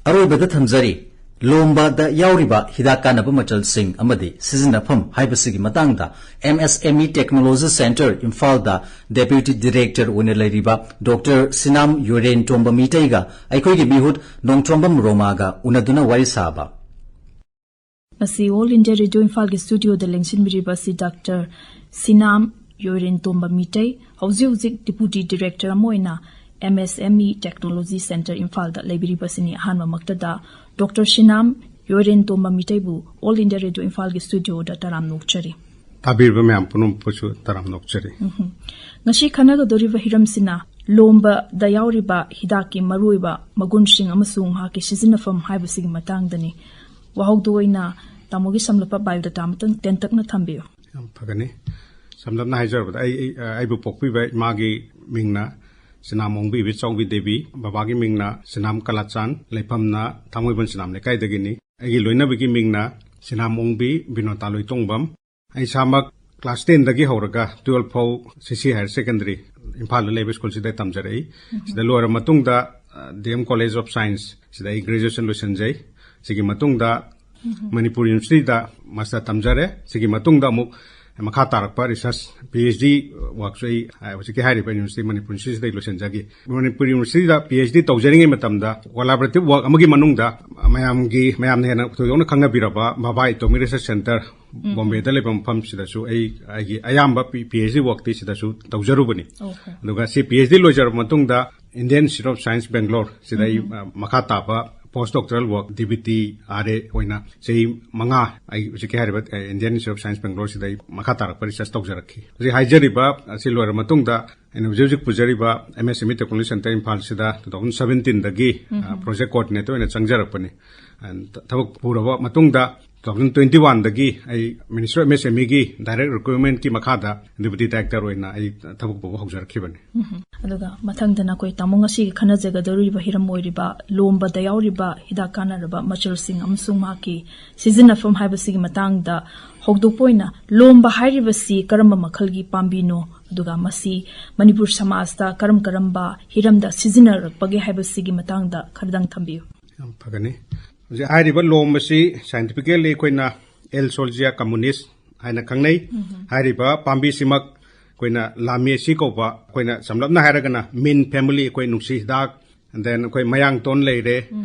ꯑꯔꯣꯏꯕꯗ ꯊꯝꯖꯔꯤ, ꯂꯣꯝꯕꯗ ꯌꯥꯎꯔꯤꯕ ꯍꯤꯗꯥꯛ ꯀꯥꯟꯅꯕ ꯃꯆꯜꯁꯤꯡ ꯑꯃꯗꯤ ꯁꯤꯖꯤꯟꯅꯐꯝ ꯍꯥꯏꯕꯁꯤꯒꯤ ꯃꯇꯥꯡꯗ ꯑꯦꯝ ꯑꯦꯁ ꯑꯦꯝ ꯏ ꯇꯦꯛꯅꯣꯂꯣꯖꯤ ꯁꯦꯟꯇꯔ ꯏꯝꯐꯥꯜꯗ ꯗꯦꯄ꯭ꯌꯨꯇꯤ ꯗꯤꯔꯦꯛꯇꯔ ꯑꯣꯏꯅ ꯂꯩꯔꯤꯕ ꯗꯣꯛꯇꯔ ꯁꯤꯅꯥꯝ ꯌꯣꯔꯦꯟ ꯇꯣꯝꯕ ꯃꯤꯇꯩꯒ ꯑꯩꯈꯣꯏꯒꯤ ꯃꯤꯍꯨꯠ ꯅꯣꯡꯊꯣꯝꯕꯝ ꯔꯣꯃꯥꯒ ꯎꯅꯗꯨꯅ ꯋꯥꯔꯤ ꯁꯥꯕ꯫ ꯃꯁꯤ ꯑꯣꯜ ꯏꯟꯗꯤꯌꯥ ꯔꯦꯗꯤꯑꯣ ꯏꯝꯐꯥꯜꯒꯤ ꯁ꯭ꯇꯨꯗꯤꯑꯣꯗ ꯂꯦꯡꯁꯤꯟꯕꯤꯔꯤꯕ ꯑꯁꯤ ꯗꯥꯛꯇꯔ ꯁꯤꯅꯥꯝ ꯌꯣꯏꯔꯦꯟ ꯇꯣꯝꯕ ꯃꯤꯇꯩ, ꯍꯧꯖꯤꯛ ꯍꯧꯖꯤꯛ ꯗꯤꯄ꯭ꯌꯨꯇꯤ ꯗꯤꯔꯦꯛꯇꯔ ꯑꯃ ꯑꯣꯏꯅ ꯑꯦꯝ ꯑꯦꯁ ꯑꯦꯝ ꯏ ꯇꯦꯛꯅꯣꯂꯣꯖꯤ ꯁꯦꯟꯇꯔ ꯏꯝꯐꯥꯜꯗ ꯂꯩꯕꯤꯔꯤꯕꯁꯤꯅꯤ꯫ ꯑꯍꯥꯟꯕꯃꯛꯇꯗ ꯗꯣꯛꯇꯔ ꯁꯤꯅꯥꯝ ꯌꯣꯏꯔꯦꯟ ꯇꯣꯝꯕ ꯃꯤꯇꯩꯕꯨ ꯑꯣꯜ ꯏꯟꯗꯤꯌꯥ ꯔꯦꯗꯤꯑꯣ ꯏꯝꯐꯥꯜꯒꯤ ꯁ꯭ꯇꯨꯗꯤꯑꯣꯗ ꯇꯔꯥꯝꯅ ꯑꯣꯛꯆꯔꯤ꯫ ꯇꯥꯕꯤꯔꯤꯕ ꯃꯌꯥꯝ ꯄꯨꯝꯅꯃꯛꯄꯨꯁꯨ ꯇꯔꯥꯝꯅ ꯑꯣꯛꯆꯔꯤ꯫ ꯎꯝꯍꯨꯝ꯫ ꯉꯁꯤ ꯈꯟꯅꯒꯗꯧꯔꯤꯕ ꯍꯤꯔꯝꯁꯤꯅ ꯂꯣꯝꯕꯗ ꯌꯥꯎꯔꯤꯕ ꯍꯤꯗꯥꯛꯀꯤ ꯃꯔꯨꯑꯣꯏꯕ ꯃꯒꯨꯟꯁꯤꯡ ꯑꯃꯁꯨꯡ ꯃꯍꯥꯛꯀꯤ ꯁꯤꯖꯤꯟꯅꯐꯝ ꯍꯥꯏꯕꯁꯤꯒꯤ ꯃꯇꯥꯡꯗꯅꯤ꯫ ꯋꯥꯍꯧꯗꯣ ꯑꯣꯏꯅ ꯇꯥꯃꯣꯒꯤ ꯁꯝꯂꯞꯄ ꯕꯥꯏꯑꯣꯗꯥꯇꯥ ꯑꯃꯇꯪ ꯇꯦꯟꯇꯛꯅ ꯊꯝꯕꯤꯌꯨ꯫ ꯌꯥꯝ ꯐꯒꯅꯤ꯫ ꯁꯝꯂꯞꯅ ꯍꯥꯏꯖꯔꯕꯗ, ꯑꯩ, ꯑꯩ, ꯑ, ꯑꯩꯕꯨ ꯄꯣꯛꯄꯤꯕ ꯏꯃꯥꯒꯤ ꯃꯤꯡꯅ ꯁꯤꯅꯥꯝ ꯑꯣꯡꯕꯤ ꯏꯕꯦꯆꯥꯎꯕꯤ ꯗꯦꯕꯤ, ꯕꯕꯥꯒꯤ ꯃꯤꯡꯅ ꯁꯤꯅꯥꯝ ꯀꯂꯥꯆꯥꯟ, ꯂꯩꯐꯝꯅ ꯊꯥꯡꯃꯩꯕꯟ ꯁꯤꯅꯥꯝ ꯂꯩꯀꯥꯏꯗꯒꯤꯅꯤ꯫ ꯑꯩꯒꯤ ꯂꯣꯏꯅꯕꯤꯒꯤ ꯃꯤꯡꯅ ꯁꯤꯅꯥꯝ ꯑꯣꯡꯕꯤ ꯕꯤꯅꯣꯇꯥ ꯂꯣꯏꯇꯣꯡꯕꯝ꯫ ꯑꯩ ꯏꯁꯥꯃꯛ class ten ꯗꯒꯤ ꯍꯧꯔꯒ twelve ꯐꯥꯎ ꯁꯤ ꯁꯤ higher secondary ꯏꯝꯐꯥꯜꯗ ꯂꯩꯕ ꯁ꯭ꯀꯨꯜꯁꯤꯗ ꯇꯝꯖꯔꯛꯏ꯫ ꯎꯝ꯫ ꯁꯤꯗ ꯂꯣꯏꯔꯕ ꯃꯇꯨꯡꯗ, ꯑ, D M College of Science ꯁꯤꯗ ꯑꯩ graduation ꯂꯣꯏꯁꯤꯟꯖꯩ꯫ ꯁꯤꯒꯤ ꯃꯇꯨꯡꯗ ꯎꯝ꯫ ꯃꯅꯤꯄꯨꯔ University ꯗ master ꯇꯝꯖꯔꯦ꯫ ꯁꯤꯒꯤ ꯃꯇꯨꯡꯗ ꯑꯃꯨꯛ ꯃꯈꯥ ꯇꯥꯔꯛꯄ research, PhD work ꯁꯨ ꯑꯩ, ꯑ, ꯍꯧꯖꯤꯛꯀꯤ ꯍꯥꯏꯔꯤꯕ university, ꯃꯅꯤꯄꯨꯔ University ꯁꯤꯗ ꯑꯩ ꯂꯣꯏꯁꯤꯟꯖꯈꯤ꯫ ꯃꯅꯤꯄꯨꯔ University ꯗ PhD ꯇꯧꯖꯔꯤꯉꯩ ꯃꯇꯝꯗ collaborative work ꯑꯃꯒꯤ ꯃꯅꯨꯡꯗ ꯃꯌꯥꯝꯒꯤ, ꯃꯌꯥꯝꯅ ꯍꯦꯟꯅ ꯊꯣꯏꯗꯣꯛꯅ ꯈꯪꯅꯕꯤꯔꯕ ꯕꯥꯕꯥ ꯑꯦꯇꯣꯃꯤꯛ ꯔꯤꯁꯔꯆ ꯁꯦꯟꯇꯔ, ꯎꯝ꯫ ꯕꯣꯝꯕꯦꯗ ꯂꯩꯕ ꯃꯐꯝꯁꯤꯗꯁꯨ ꯑꯩ ꯑꯩꯒꯤ ꯑꯌꯥꯝꯕ ꯄꯤ-, PhD work ꯇꯤ ꯁꯤꯗꯁꯨ ꯇꯧꯖꯔꯨꯕꯅꯤ꯫ ꯑꯣꯀꯦ꯫ ꯑꯗꯨꯒ ꯁꯤ PhD ꯂꯣꯏꯖꯔꯕ ꯃꯇꯨꯡꯗ Indian Institute of Science Bangalore ꯁꯤꯗ ꯑꯩ, ꯎꯝ꯫ ꯑ, ꯃꯈꯥ ꯇꯥꯕ post doctoral work, D B T, R A ꯑꯣꯏꯅ ꯆꯍꯤ ꯃꯉꯥ ꯑꯩ ꯍꯧꯖꯤꯛꯀꯤ ꯍꯥꯏꯔꯤꯕ, ꯑ, Indian Institute of Science Bangalore ꯁꯤꯗ ꯑꯩ ꯃꯈꯥ ꯇꯥꯔꯛꯄ research ꯇꯧꯖꯔꯛꯈꯤ꯫ ꯍꯧꯖꯤꯛ ꯍꯥꯏꯖꯔꯤꯕ ꯑꯁꯤ ꯂꯣꯏꯔꯕ ꯃꯇꯨꯡꯗ ꯑꯩꯅ ꯍꯧꯖꯤꯛ ꯍꯧꯖꯤꯛ ꯄꯨꯖꯔꯤꯕ M S M E Technology Center ꯏꯝꯐꯥꯜꯁꯤꯗ two thousand seventeen ꯗꯒꯤ, ꯑ, ꯎꯝ꯫ Project Coordinator ꯑꯣꯏꯅ ꯆꯪꯖꯔꯛꯄꯅꯤ꯫ ꯑ, ꯊ-, ꯊꯕꯛ ꯄꯨꯔꯕ ꯃꯇꯨꯡꯗ two thousand twenty one ꯗꯒꯤ ꯑꯩ Ministry of M S M E ꯒꯤ direct recruitment ꯀꯤ ꯃꯈꯥꯗ Deputy Director ꯑꯣꯏꯅ ꯑꯩ ꯊꯕꯛ ꯄꯨꯕ ꯍꯧꯖꯔꯛꯈꯤꯕꯅꯤ꯫ ꯎꯝ꯫ ꯑꯗꯨꯒ ꯃꯊꯪꯗꯅ ꯑꯩꯈꯣꯏ ꯇꯥꯃꯣ ꯉꯁꯤꯒꯤ ꯈꯟꯅꯖꯒꯗꯧꯔꯤꯕ ꯍꯤꯔꯝ ꯑꯣꯏꯔꯤꯕ ꯂꯣꯝꯕꯗ ꯌꯥꯎꯔꯤꯕ ꯍꯤꯗꯥꯛ ꯀꯥꯟꯅꯔꯕ ꯃꯆꯜꯁꯤꯡ ꯑꯃꯁꯨꯡ ꯃꯍꯥꯛꯀꯤ ꯁꯤꯖꯤꯟꯅꯐꯝ ꯍꯥꯏꯕꯁꯤꯒꯤ ꯃꯇꯥꯡꯗ ꯍꯧꯗꯣꯛꯄ ꯑꯣꯏꯅ ꯂꯣꯝꯕ ꯍꯥꯏꯔꯤꯕꯁꯤ ꯀꯔꯝꯕ ꯃꯈꯜꯒꯤ ꯄꯥꯝꯕꯤꯅꯣ, ꯑꯗꯨꯒ ꯃꯁꯤ ꯃꯅꯤꯄꯨꯔ ꯁꯃꯥꯖꯇ ꯀꯔꯝ ꯀꯔꯝꯕ ꯍꯤꯔꯝꯗ ꯁꯤꯖꯤꯟꯅꯔꯛꯄꯒꯦ ꯍꯥꯏꯕꯁꯤꯒꯤ ꯃꯇꯥꯡꯗ ꯈꯔꯗꯪ ꯊꯝꯕꯤꯌꯨ꯫ ꯌꯥꯝ ꯐꯒꯅꯤ꯫ ꯍꯧꯖꯤꯛ ꯍꯥꯏꯔꯤꯕ ꯂꯣꯝ ꯑꯁꯤ scientifically ꯑꯩꯈꯣꯏꯅ L. solzia communis ꯍꯥꯏꯅ ꯈꯪꯅꯩ꯫ ꯍꯥꯏꯔꯤꯕ ꯄꯥꯝꯕꯤꯁꯤꯃꯛ ꯑꯩꯈꯣꯏꯅ Lamiaceae ꯀꯧꯕ, ꯑꯩꯈꯣꯏꯅ ꯆꯝꯂꯞꯅ ꯍꯥꯏꯔꯒꯅ mint family, ꯑꯩꯈꯣꯏ ꯅꯨꯡꯁꯤ ꯍꯤꯗꯥꯛ, and then ꯑꯩꯈꯣꯏ ꯃꯌꯥꯡꯇꯣꯟ ꯂꯩꯔꯦ,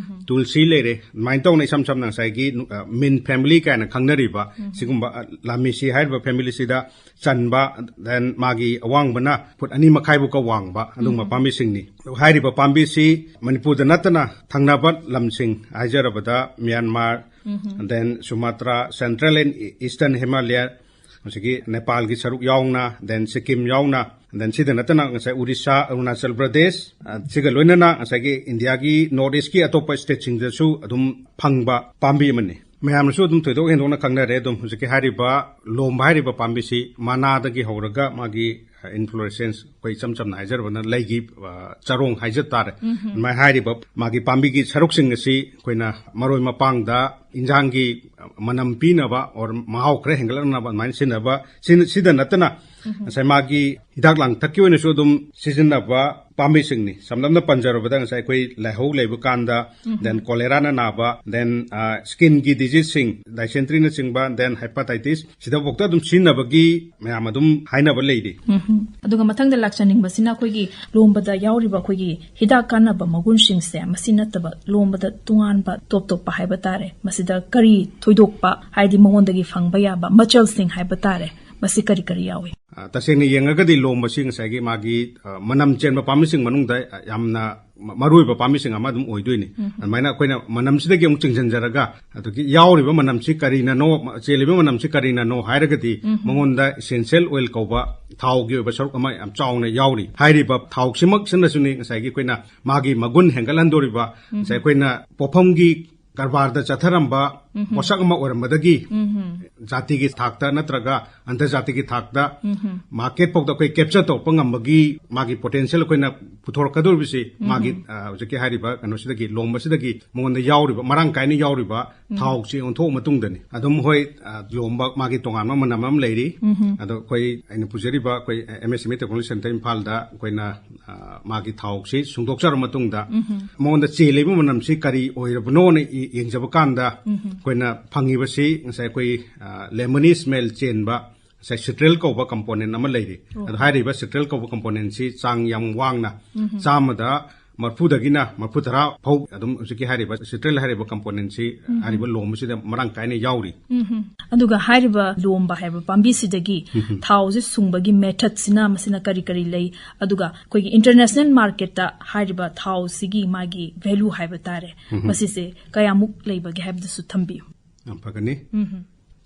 ꯇꯨꯜꯁꯤ ꯂꯩꯔꯦ, ꯑꯗꯨꯃꯥꯏꯅ ꯇꯧꯅ ꯏꯁꯝ ꯁꯝꯅ ꯉꯁꯥꯏꯒꯤ, ꯑ, mint family ꯀꯥꯏꯅ ꯈꯪꯅꯔꯤꯕ ꯁꯤꯒꯨꯝꯕ, ꯑ, Lamiaceae ꯍꯥꯏꯔꯤꯕ family ꯁꯤꯗ ꯆꯟꯕ, then ꯃꯥꯒꯤ ꯑꯋꯥꯡꯕꯅ ꯐꯨꯠ ꯑꯅꯤ ꯃꯈꯥꯏꯕꯨꯛꯀ ꯋꯥꯡꯕ ꯑꯗꯨꯒꯨꯝꯕ ꯄꯥꯝꯕꯤꯁꯤꯡꯅꯤ꯫ ꯍꯥꯏꯔꯤꯕ ꯄꯥꯝꯕꯤꯁꯤ ꯃꯅꯤꯄꯨꯔꯗ ꯅꯠꯇꯅ ꯊꯪꯅꯕ ꯂꯝꯁꯤꯡ ꯍꯥꯏꯖꯔꯕꯗ Myanmar, then Sumatra, Central and Eastern Himalaya, ꯍꯧꯖꯤꯛꯀꯤ ꯅꯦꯄꯥꯜꯒꯤ ꯁꯔꯨꯛ ꯌꯥꯎꯅ, then ꯁꯤꯛꯀꯤꯝ ꯌꯥꯎꯅ, then ꯁꯤꯗ ꯅꯠꯇꯅ ꯉꯁꯥꯏ ꯎꯔꯤꯁꯥ, ꯑꯔꯨꯅꯥꯆꯜ ꯄ꯭ꯔꯗꯦꯁ, ꯑ, ꯁꯤꯒ ꯂꯣꯏꯅꯅ ꯉꯁꯥꯏꯒꯤ ꯏꯟꯗꯤꯌꯥꯒꯤ North East ꯀꯤ ꯑꯇꯣꯞꯄ state ꯁꯤꯡꯗꯁꯨ ꯑꯗꯨꯝ ꯐꯪꯕ ꯄꯥꯝꯕꯤ ꯑꯃꯅꯤ꯫ ꯃꯌꯥꯝꯅꯁꯨ ꯑꯗꯨꯝ ꯊꯣꯏꯗꯣꯛ ꯍꯦꯟꯗꯣꯛꯅ ꯈꯪꯅꯔꯦ꯫ ꯑꯗꯨꯝ ꯍꯧꯖꯤꯛꯀꯤ ꯍꯥꯏꯔꯤꯕ ꯂꯣꯝꯕ ꯍꯥꯏꯔꯤꯕ ꯄꯥꯝꯕꯤꯁꯤ ꯃꯅꯥꯗꯒꯤ ꯍꯧꯔꯒ ꯃꯥꯒꯤ, ꯑ, inflorescence, ꯑꯩꯈꯣꯏ ꯏꯆꯝ ꯆꯝꯅ ꯍꯥꯏꯖꯔꯕꯅ ꯂꯩꯒꯤ, ꯑ, ꯆꯔꯣꯡ ꯍꯥꯏꯖ ꯇꯥꯔꯦ꯫ ꯑꯗꯨꯃꯥꯏꯅ ꯍꯥꯏꯔꯤꯕ ꯃꯥꯒꯤ ꯄꯥꯝꯕꯤꯒꯤ ꯁꯔꯨꯛꯁꯤꯡ ꯑꯁꯤ ꯑꯩꯈꯣꯏꯅ ꯃꯔꯣꯏ ꯃꯄꯥꯡꯗ ꯏꯟꯖꯥꯡꯒꯤ ꯃꯅꯝ ꯄꯤꯅꯕ or ꯃꯍꯥꯎ ꯈꯔ ꯍꯦꯟꯒꯠꯂꯛꯅꯕ ꯑꯗꯨꯃꯥꯏꯅ ꯁꯤꯖꯤꯟꯅꯕ, ꯁꯤ-, ꯁꯤꯗ ꯅꯠꯇꯅ ꯉꯁꯥꯏ ꯃꯥꯒꯤ ꯍꯤꯗꯥꯛ ꯂꯥꯡꯊꯛꯀꯤ ꯑꯣꯏꯅꯁꯨ ꯑꯗꯨꯝ ꯁꯤꯖꯤꯟꯅꯕ ꯄꯥꯝꯕꯤꯁꯤꯡꯅꯤ꯫ ꯁꯝꯂꯞꯅ ꯄꯟꯖꯔꯕꯗ ꯉꯁꯥꯏ ꯑꯩꯈꯣꯏ ꯂꯥꯏꯍꯧ ꯂꯩꯕ ꯀꯥꯟꯗ, then cholera ꯅ ꯅꯥꯕ, then, ꯑ, skin ꯒꯤ disease ꯁꯤꯡ, dysentery ꯅꯆꯤꯡꯕ, then hepatitis, ꯁꯤꯗꯐꯥꯎꯗ ꯑꯗꯨꯝ ꯁꯤꯖꯤꯟꯅꯕꯒꯤ ꯃꯌꯥꯝ ꯑꯗꯨꯝ ꯍꯥꯏꯅꯕ ꯂꯩꯔꯤ꯫ ꯑꯗꯨꯒ ꯃꯊꯪꯗ ꯂꯥꯛꯆꯅꯤꯡꯕꯁꯤꯅ ꯑꯩꯈꯣꯏꯒꯤ ꯂꯣꯝꯕꯗ ꯌꯥꯎꯔꯤꯕ ꯑꯩꯈꯣꯏꯒꯤ ꯍꯤꯗꯥꯛ ꯀꯥꯟꯅꯕ ꯃꯒꯨꯟꯁꯤꯡꯁꯦ, ꯃꯁꯤ ꯅꯠꯇꯕ ꯂꯣꯝꯕꯗ ꯇꯣꯉꯥꯟꯕ ꯇꯣꯞ ꯇꯣꯞꯄ ꯍꯥꯏꯕ ꯇꯥꯔꯦ, ꯃꯁꯤꯗ ꯀꯔꯤ ꯊꯣꯏꯗꯣꯛꯄ, ꯍꯥꯏꯗꯤ ꯃꯉꯣꯟꯗꯒꯤ ꯐꯪꯕ ꯌꯥꯕ ꯃꯆꯜꯁꯤꯡ ꯍꯥꯏꯕ ꯇꯥꯔꯦ, ꯃꯁꯤ ꯀꯔꯤ ꯀꯔꯤ ꯌꯥꯎꯏ? ꯑ, ꯇꯁꯦꯡꯅ ꯌꯦꯡꯉꯒꯗꯤ ꯂꯣꯝꯕꯁꯤ ꯉꯁꯥꯏꯒꯤ ꯃꯥꯒꯤ, ꯑ, ꯃꯅꯝ ꯆꯦꯟꯕ ꯄꯥꯝꯕꯤꯁꯤꯡ ꯃꯅꯨꯡꯗ, ꯑ, ꯌꯥꯝꯅ ꯃ-, ꯃꯔꯨꯑꯣꯏꯕ ꯄꯥꯝꯕꯤꯁꯤꯡ ꯑꯃ ꯑꯗꯨꯝ ꯑꯣꯏꯗꯣꯏꯅꯤ꯫ ꯑꯗꯨꯃꯥꯏꯅ ꯑꯩꯈꯣꯏꯅ ꯃꯅꯝꯁꯤꯗꯒꯤ ꯑꯃꯨꯛ ꯆꯤꯡꯁꯤꯟꯖꯔꯒ, ꯑꯗꯨꯒꯤ ꯌꯥꯎꯔꯤꯕ ꯃꯅꯝꯁꯤ ꯀꯔꯤꯅꯅꯣ, ꯃ-, ꯆꯦꯜꯂꯤꯕ ꯃꯅꯝꯁꯤ ꯀꯔꯤꯅꯅꯣ ꯍꯥꯏꯔꯒꯗꯤ, ꯃꯉꯣꯟꯗ essential oil ꯀꯧꯕ ꯊꯥꯎꯒꯤ ꯑꯣꯏꯕ ꯁꯔꯨꯛ ꯑꯃ ꯌꯥꯝ ꯆꯥꯎꯅ ꯌꯥꯎꯔꯤ꯫ ꯍꯥꯏꯔꯤꯕ ꯊꯥꯎꯁꯤꯃꯛꯁꯤꯅꯁꯨꯅꯤ ꯉꯁꯥꯏꯒꯤ ꯑꯩꯈꯣꯏꯅ ꯃꯥꯒꯤ ꯃꯒꯨꯟ ꯍꯦꯟꯒꯠꯍꯟꯗꯣꯔꯤꯕ, ꯉꯁꯥꯏ ꯑꯩꯈꯣꯏꯅ ꯄꯣꯠꯐꯝꯒꯤ ꯀꯔꯕꯥꯔꯗ ꯆꯠꯊꯔꯝꯕ ꯄꯣꯠꯁꯛ ꯑꯃ ꯑꯣꯏꯔꯝꯕꯗꯒꯤ ꯖꯥꯇꯤꯒꯤ ꯊꯥꯛꯇ ꯅꯠꯇ꯭ꯔꯒ ꯑꯟꯇꯔꯖꯥꯇꯤꯒꯤ ꯊꯥꯛꯇ market ꯐꯥꯎꯗ ꯑꯩꯈꯣꯏ capture ꯇꯧꯔꯛꯄ ꯉꯝꯕꯒꯤ ꯃꯥꯒꯤ potential ꯑꯩꯈꯣꯏꯅ ꯄꯨꯊꯣꯔꯛꯀꯗꯧꯔꯤꯕꯁꯤ ꯃꯥꯒꯤ, ꯑ, ꯍꯧꯖꯤꯛꯀꯤ ꯍꯥꯏꯔꯤꯕ ꯀꯩꯅꯣꯁꯤꯗꯒꯤ, ꯂꯣꯝꯕꯁꯤꯗꯒꯤ ꯃꯉꯣꯟꯗ ꯌꯥꯎꯔꯤꯕ, ꯃꯔꯥꯡ ꯀꯥꯏꯅ ꯌꯥꯎꯔꯤꯕ ꯊꯥꯎꯁꯤ ꯑꯣꯟꯊꯣꯛꯑ ꯃꯇꯨꯡꯗꯅꯤ꯫ ꯑꯗꯨꯝ ꯍꯣꯏ, ꯑ, ꯂꯣꯝꯕ ꯃꯥꯒꯤ ꯇꯣꯉꯥꯟꯕ ꯃꯅꯝ ꯑꯃ ꯂꯩꯔꯤ꯫ ꯑꯗꯣ ꯑꯩꯈꯣꯏ, ꯑꯩꯅ ꯄꯨꯖꯔꯤꯕ ꯑꯩꯈꯣꯏ M S M E Technology Center ꯏꯝꯐꯥꯜꯗ ꯑꯩꯈꯣꯏꯅ, ꯑ, ꯃꯥꯒꯤ ꯊꯥꯎꯁꯤ ꯁꯨꯡꯗꯣꯛꯆꯔꯕ ꯃꯇꯨꯡꯗ ꯃꯉꯣꯟꯗ ꯆꯦꯜꯂꯤꯕ ꯃꯅꯝꯁꯤ ꯀꯔꯤ ꯑꯣꯏꯔꯕꯅꯣꯅ ꯌꯦꯡꯖꯕ ꯀꯥꯟꯗ ꯑꯩꯈꯣꯏꯅ ꯐꯪꯉꯤꯕꯁꯤ ꯉꯁꯥꯏ ꯑꯩꯈꯣꯏ lemony smell ꯆꯦꯟꯕ ꯉꯁꯥꯏ citrel ꯀꯧꯕ component ꯑꯃ ꯂꯩꯔꯤ꯫ ꯑꯗꯣ ꯍꯥꯏꯔꯤꯕ citrel ꯀꯧꯕ componentꯁꯤ ꯆꯥꯡ ꯌꯥꯝ ꯋꯥꯡꯅ ꯆꯥꯝꯃꯗ ꯃꯔꯐꯨꯗꯒꯤꯅ ꯃꯔꯐꯨ ꯇꯔꯥ ꯐꯥꯎ ꯑꯗꯨꯝ ꯍꯧꯖꯤꯛꯀꯤ ꯍꯥꯏꯔꯤꯕ citrel ꯍꯥꯏꯔꯤꯕ componentꯁꯤ ꯍꯥꯏꯔꯤꯕ ꯂꯣꯝꯕꯁꯤꯗ ꯃꯔꯥꯡ ꯀꯥꯏꯅ ꯌꯥꯎꯔꯤ꯫ ꯑꯗꯨꯒ ꯍꯥꯏꯔꯤꯕ ꯂꯣꯝꯕ ꯍꯥꯏꯕ ꯄꯥꯝꯕꯤꯁꯤꯗꯒꯤ ꯊꯥꯎꯁꯦ ꯁꯨꯡꯕꯒꯤ methodꯁꯤꯅ ꯃꯁꯤꯅ ꯀꯔꯤ ꯀꯔꯤ ꯂꯩ, ꯑꯗꯨꯒ ꯑꯩꯈꯣꯏꯒꯤ international marketꯇ ꯍꯥꯏꯔꯤꯕ ꯊꯥꯎꯁꯤꯒꯤ ꯃꯥꯒꯤ value ꯍꯥꯏꯕ ꯇꯥꯔꯦ, ꯃꯁꯤꯁꯦ ꯀꯌꯥꯃꯨꯛ ꯂꯩꯕꯒꯦ ꯍꯥꯏꯕꯗꯨꯁꯨ ꯊꯝꯕꯤꯌꯨ꯫ ꯌꯥꯝ ꯐꯒꯅꯤ꯫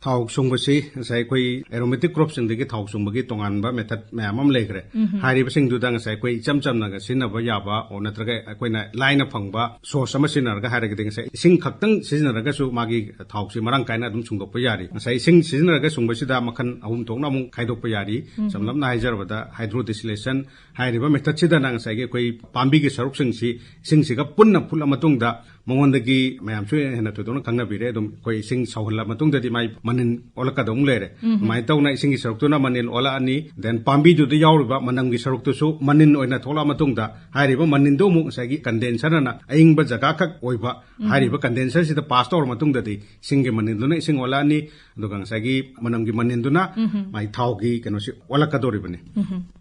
ꯊꯥꯎ ꯁꯨꯡꯕꯁꯤ ꯉꯁꯥꯏ ꯑꯩꯈꯣꯏ aromatic cropꯁꯤꯡꯗꯒꯤ ꯊꯥꯎ ꯁꯨꯡꯕꯒꯤ ꯇꯣꯉꯥꯟꯕ method ꯃꯌꯥꯝ ꯑꯃ ꯂꯩꯈ꯭ꯔꯦ꯫ ꯍꯥꯏꯔꯤꯕꯁꯤꯡꯗꯨꯗ ꯉꯁꯥꯏ ꯑꯩꯈꯣꯏ ꯏꯆꯝ ꯆꯝꯅꯒ ꯁꯤꯖꯤꯟꯅꯕ ꯌꯥꯕ ꯑꯣ ꯅꯠꯇ꯭ꯔꯒ ꯑꯩꯈꯣꯏꯅ ꯂꯥꯏꯅ ꯐꯪꯕ source ꯑꯃ ꯁꯤꯖꯤꯟꯅꯔꯒ ꯍꯥꯏꯔꯒꯗꯤ ꯉꯁꯥꯏ ꯏꯁꯤꯡ ꯈꯛꯇꯪ ꯁꯤꯖꯤꯟꯅꯔꯒꯁꯨ ꯃꯥꯒꯤ ꯊꯥꯎꯁꯤ ꯃꯔꯥꯡ ꯀꯥꯏꯅ ꯑꯗꯨꯝ ꯁꯨꯡꯗꯣꯛꯄ ꯌꯥꯔꯤ꯫ ꯉꯁꯥꯏ ꯏꯁꯤꯡ ꯁꯤꯖꯤꯟꯅꯔꯒ ꯁꯨꯡꯕꯁꯤꯗ ꯃꯈꯜ ꯑꯍꯨꯝ ꯊꯣꯛꯅ ꯑꯃꯨꯛ ꯈꯥꯏꯗꯣꯛꯄ ꯌꯥꯔꯤ꯫ ꯆꯝꯂꯞꯅ ꯍꯥꯏꯖꯔꯕꯗ hydrodistillation ꯍꯥꯏꯔꯤꯕ methodꯁꯤꯗꯅ ꯉꯁꯥꯏꯒꯤ ꯑꯩꯈꯣꯏ ꯄꯥꯝꯕꯤꯒꯤ ꯁꯔꯨꯛꯁꯤꯡꯁꯤ ꯏꯁꯤꯡꯁꯤꯒ ꯄꯨꯟꯅ ꯐꯨꯠꯂ ꯃꯇꯨꯡꯗ ꯃꯉꯣꯟꯗꯒꯤ ꯃꯌꯥꯝꯁꯨ ꯍꯦꯟꯅ ꯊꯣꯏꯗꯣꯛꯅ ꯈꯪꯅꯕꯤꯔꯦ꯫ ꯑꯗꯨꯝ ꯑꯩꯈꯣꯏ ꯏꯁꯤꯡ ꯁꯧꯍꯜꯂ ꯃꯇꯨꯡꯗꯗꯤ ꯃꯥꯏ ꯃꯅꯤꯟ ꯑꯣꯜꯂꯛꯀꯗꯧ ꯂꯩꯔꯦ꯫ ꯑꯗꯨꯃꯥꯏꯅ ꯇꯧꯅ ꯏꯁꯤꯡꯒꯤ ꯁꯔꯨꯛꯇꯨꯅ ꯃꯅꯤꯟ ꯑꯣꯜꯂꯛꯑꯅꯤ, then ꯄꯥꯝꯕꯤꯗꯨꯗ ꯌꯥꯎꯔꯤꯕ ꯃꯅꯝꯒꯤ ꯁꯔꯨꯛꯇꯨꯁꯨ ꯃꯅꯤꯟ ꯑꯣꯏꯅ ꯊꯣꯛꯂꯛꯑ ꯃꯇꯨꯡꯗ ꯍꯥꯏꯔꯤꯕ ꯃꯅꯤꯟꯗꯨ ꯑꯃꯨꯛ ꯉꯁꯥꯏꯒꯤ condenser ꯑꯅ ꯑꯏꯪꯕ ꯖꯒꯥ ꯈꯛ ꯑꯣꯏꯕ ꯍꯥꯏꯔꯤꯕ condenserꯁꯤꯗ pass ꯇꯧꯔ ꯃꯇꯨꯡꯗꯗꯤ ꯏꯁꯤꯡꯒꯤ ꯃꯅꯤꯟꯗꯨꯅ ꯏꯁꯤꯡ ꯑꯣꯜꯂꯛꯑꯅꯤ꯫ ꯑꯗꯨꯒ ꯉꯁꯥꯏꯒꯤ ꯃꯅꯝꯒꯤ ꯃꯅꯤꯟꯗꯨꯅ ꯃꯥꯒꯤ ꯊꯥꯎꯒꯤ ꯀꯩꯅꯣꯁꯤ ꯑꯣꯜꯂꯛꯀꯗꯧꯔꯤꯕꯅꯤ꯫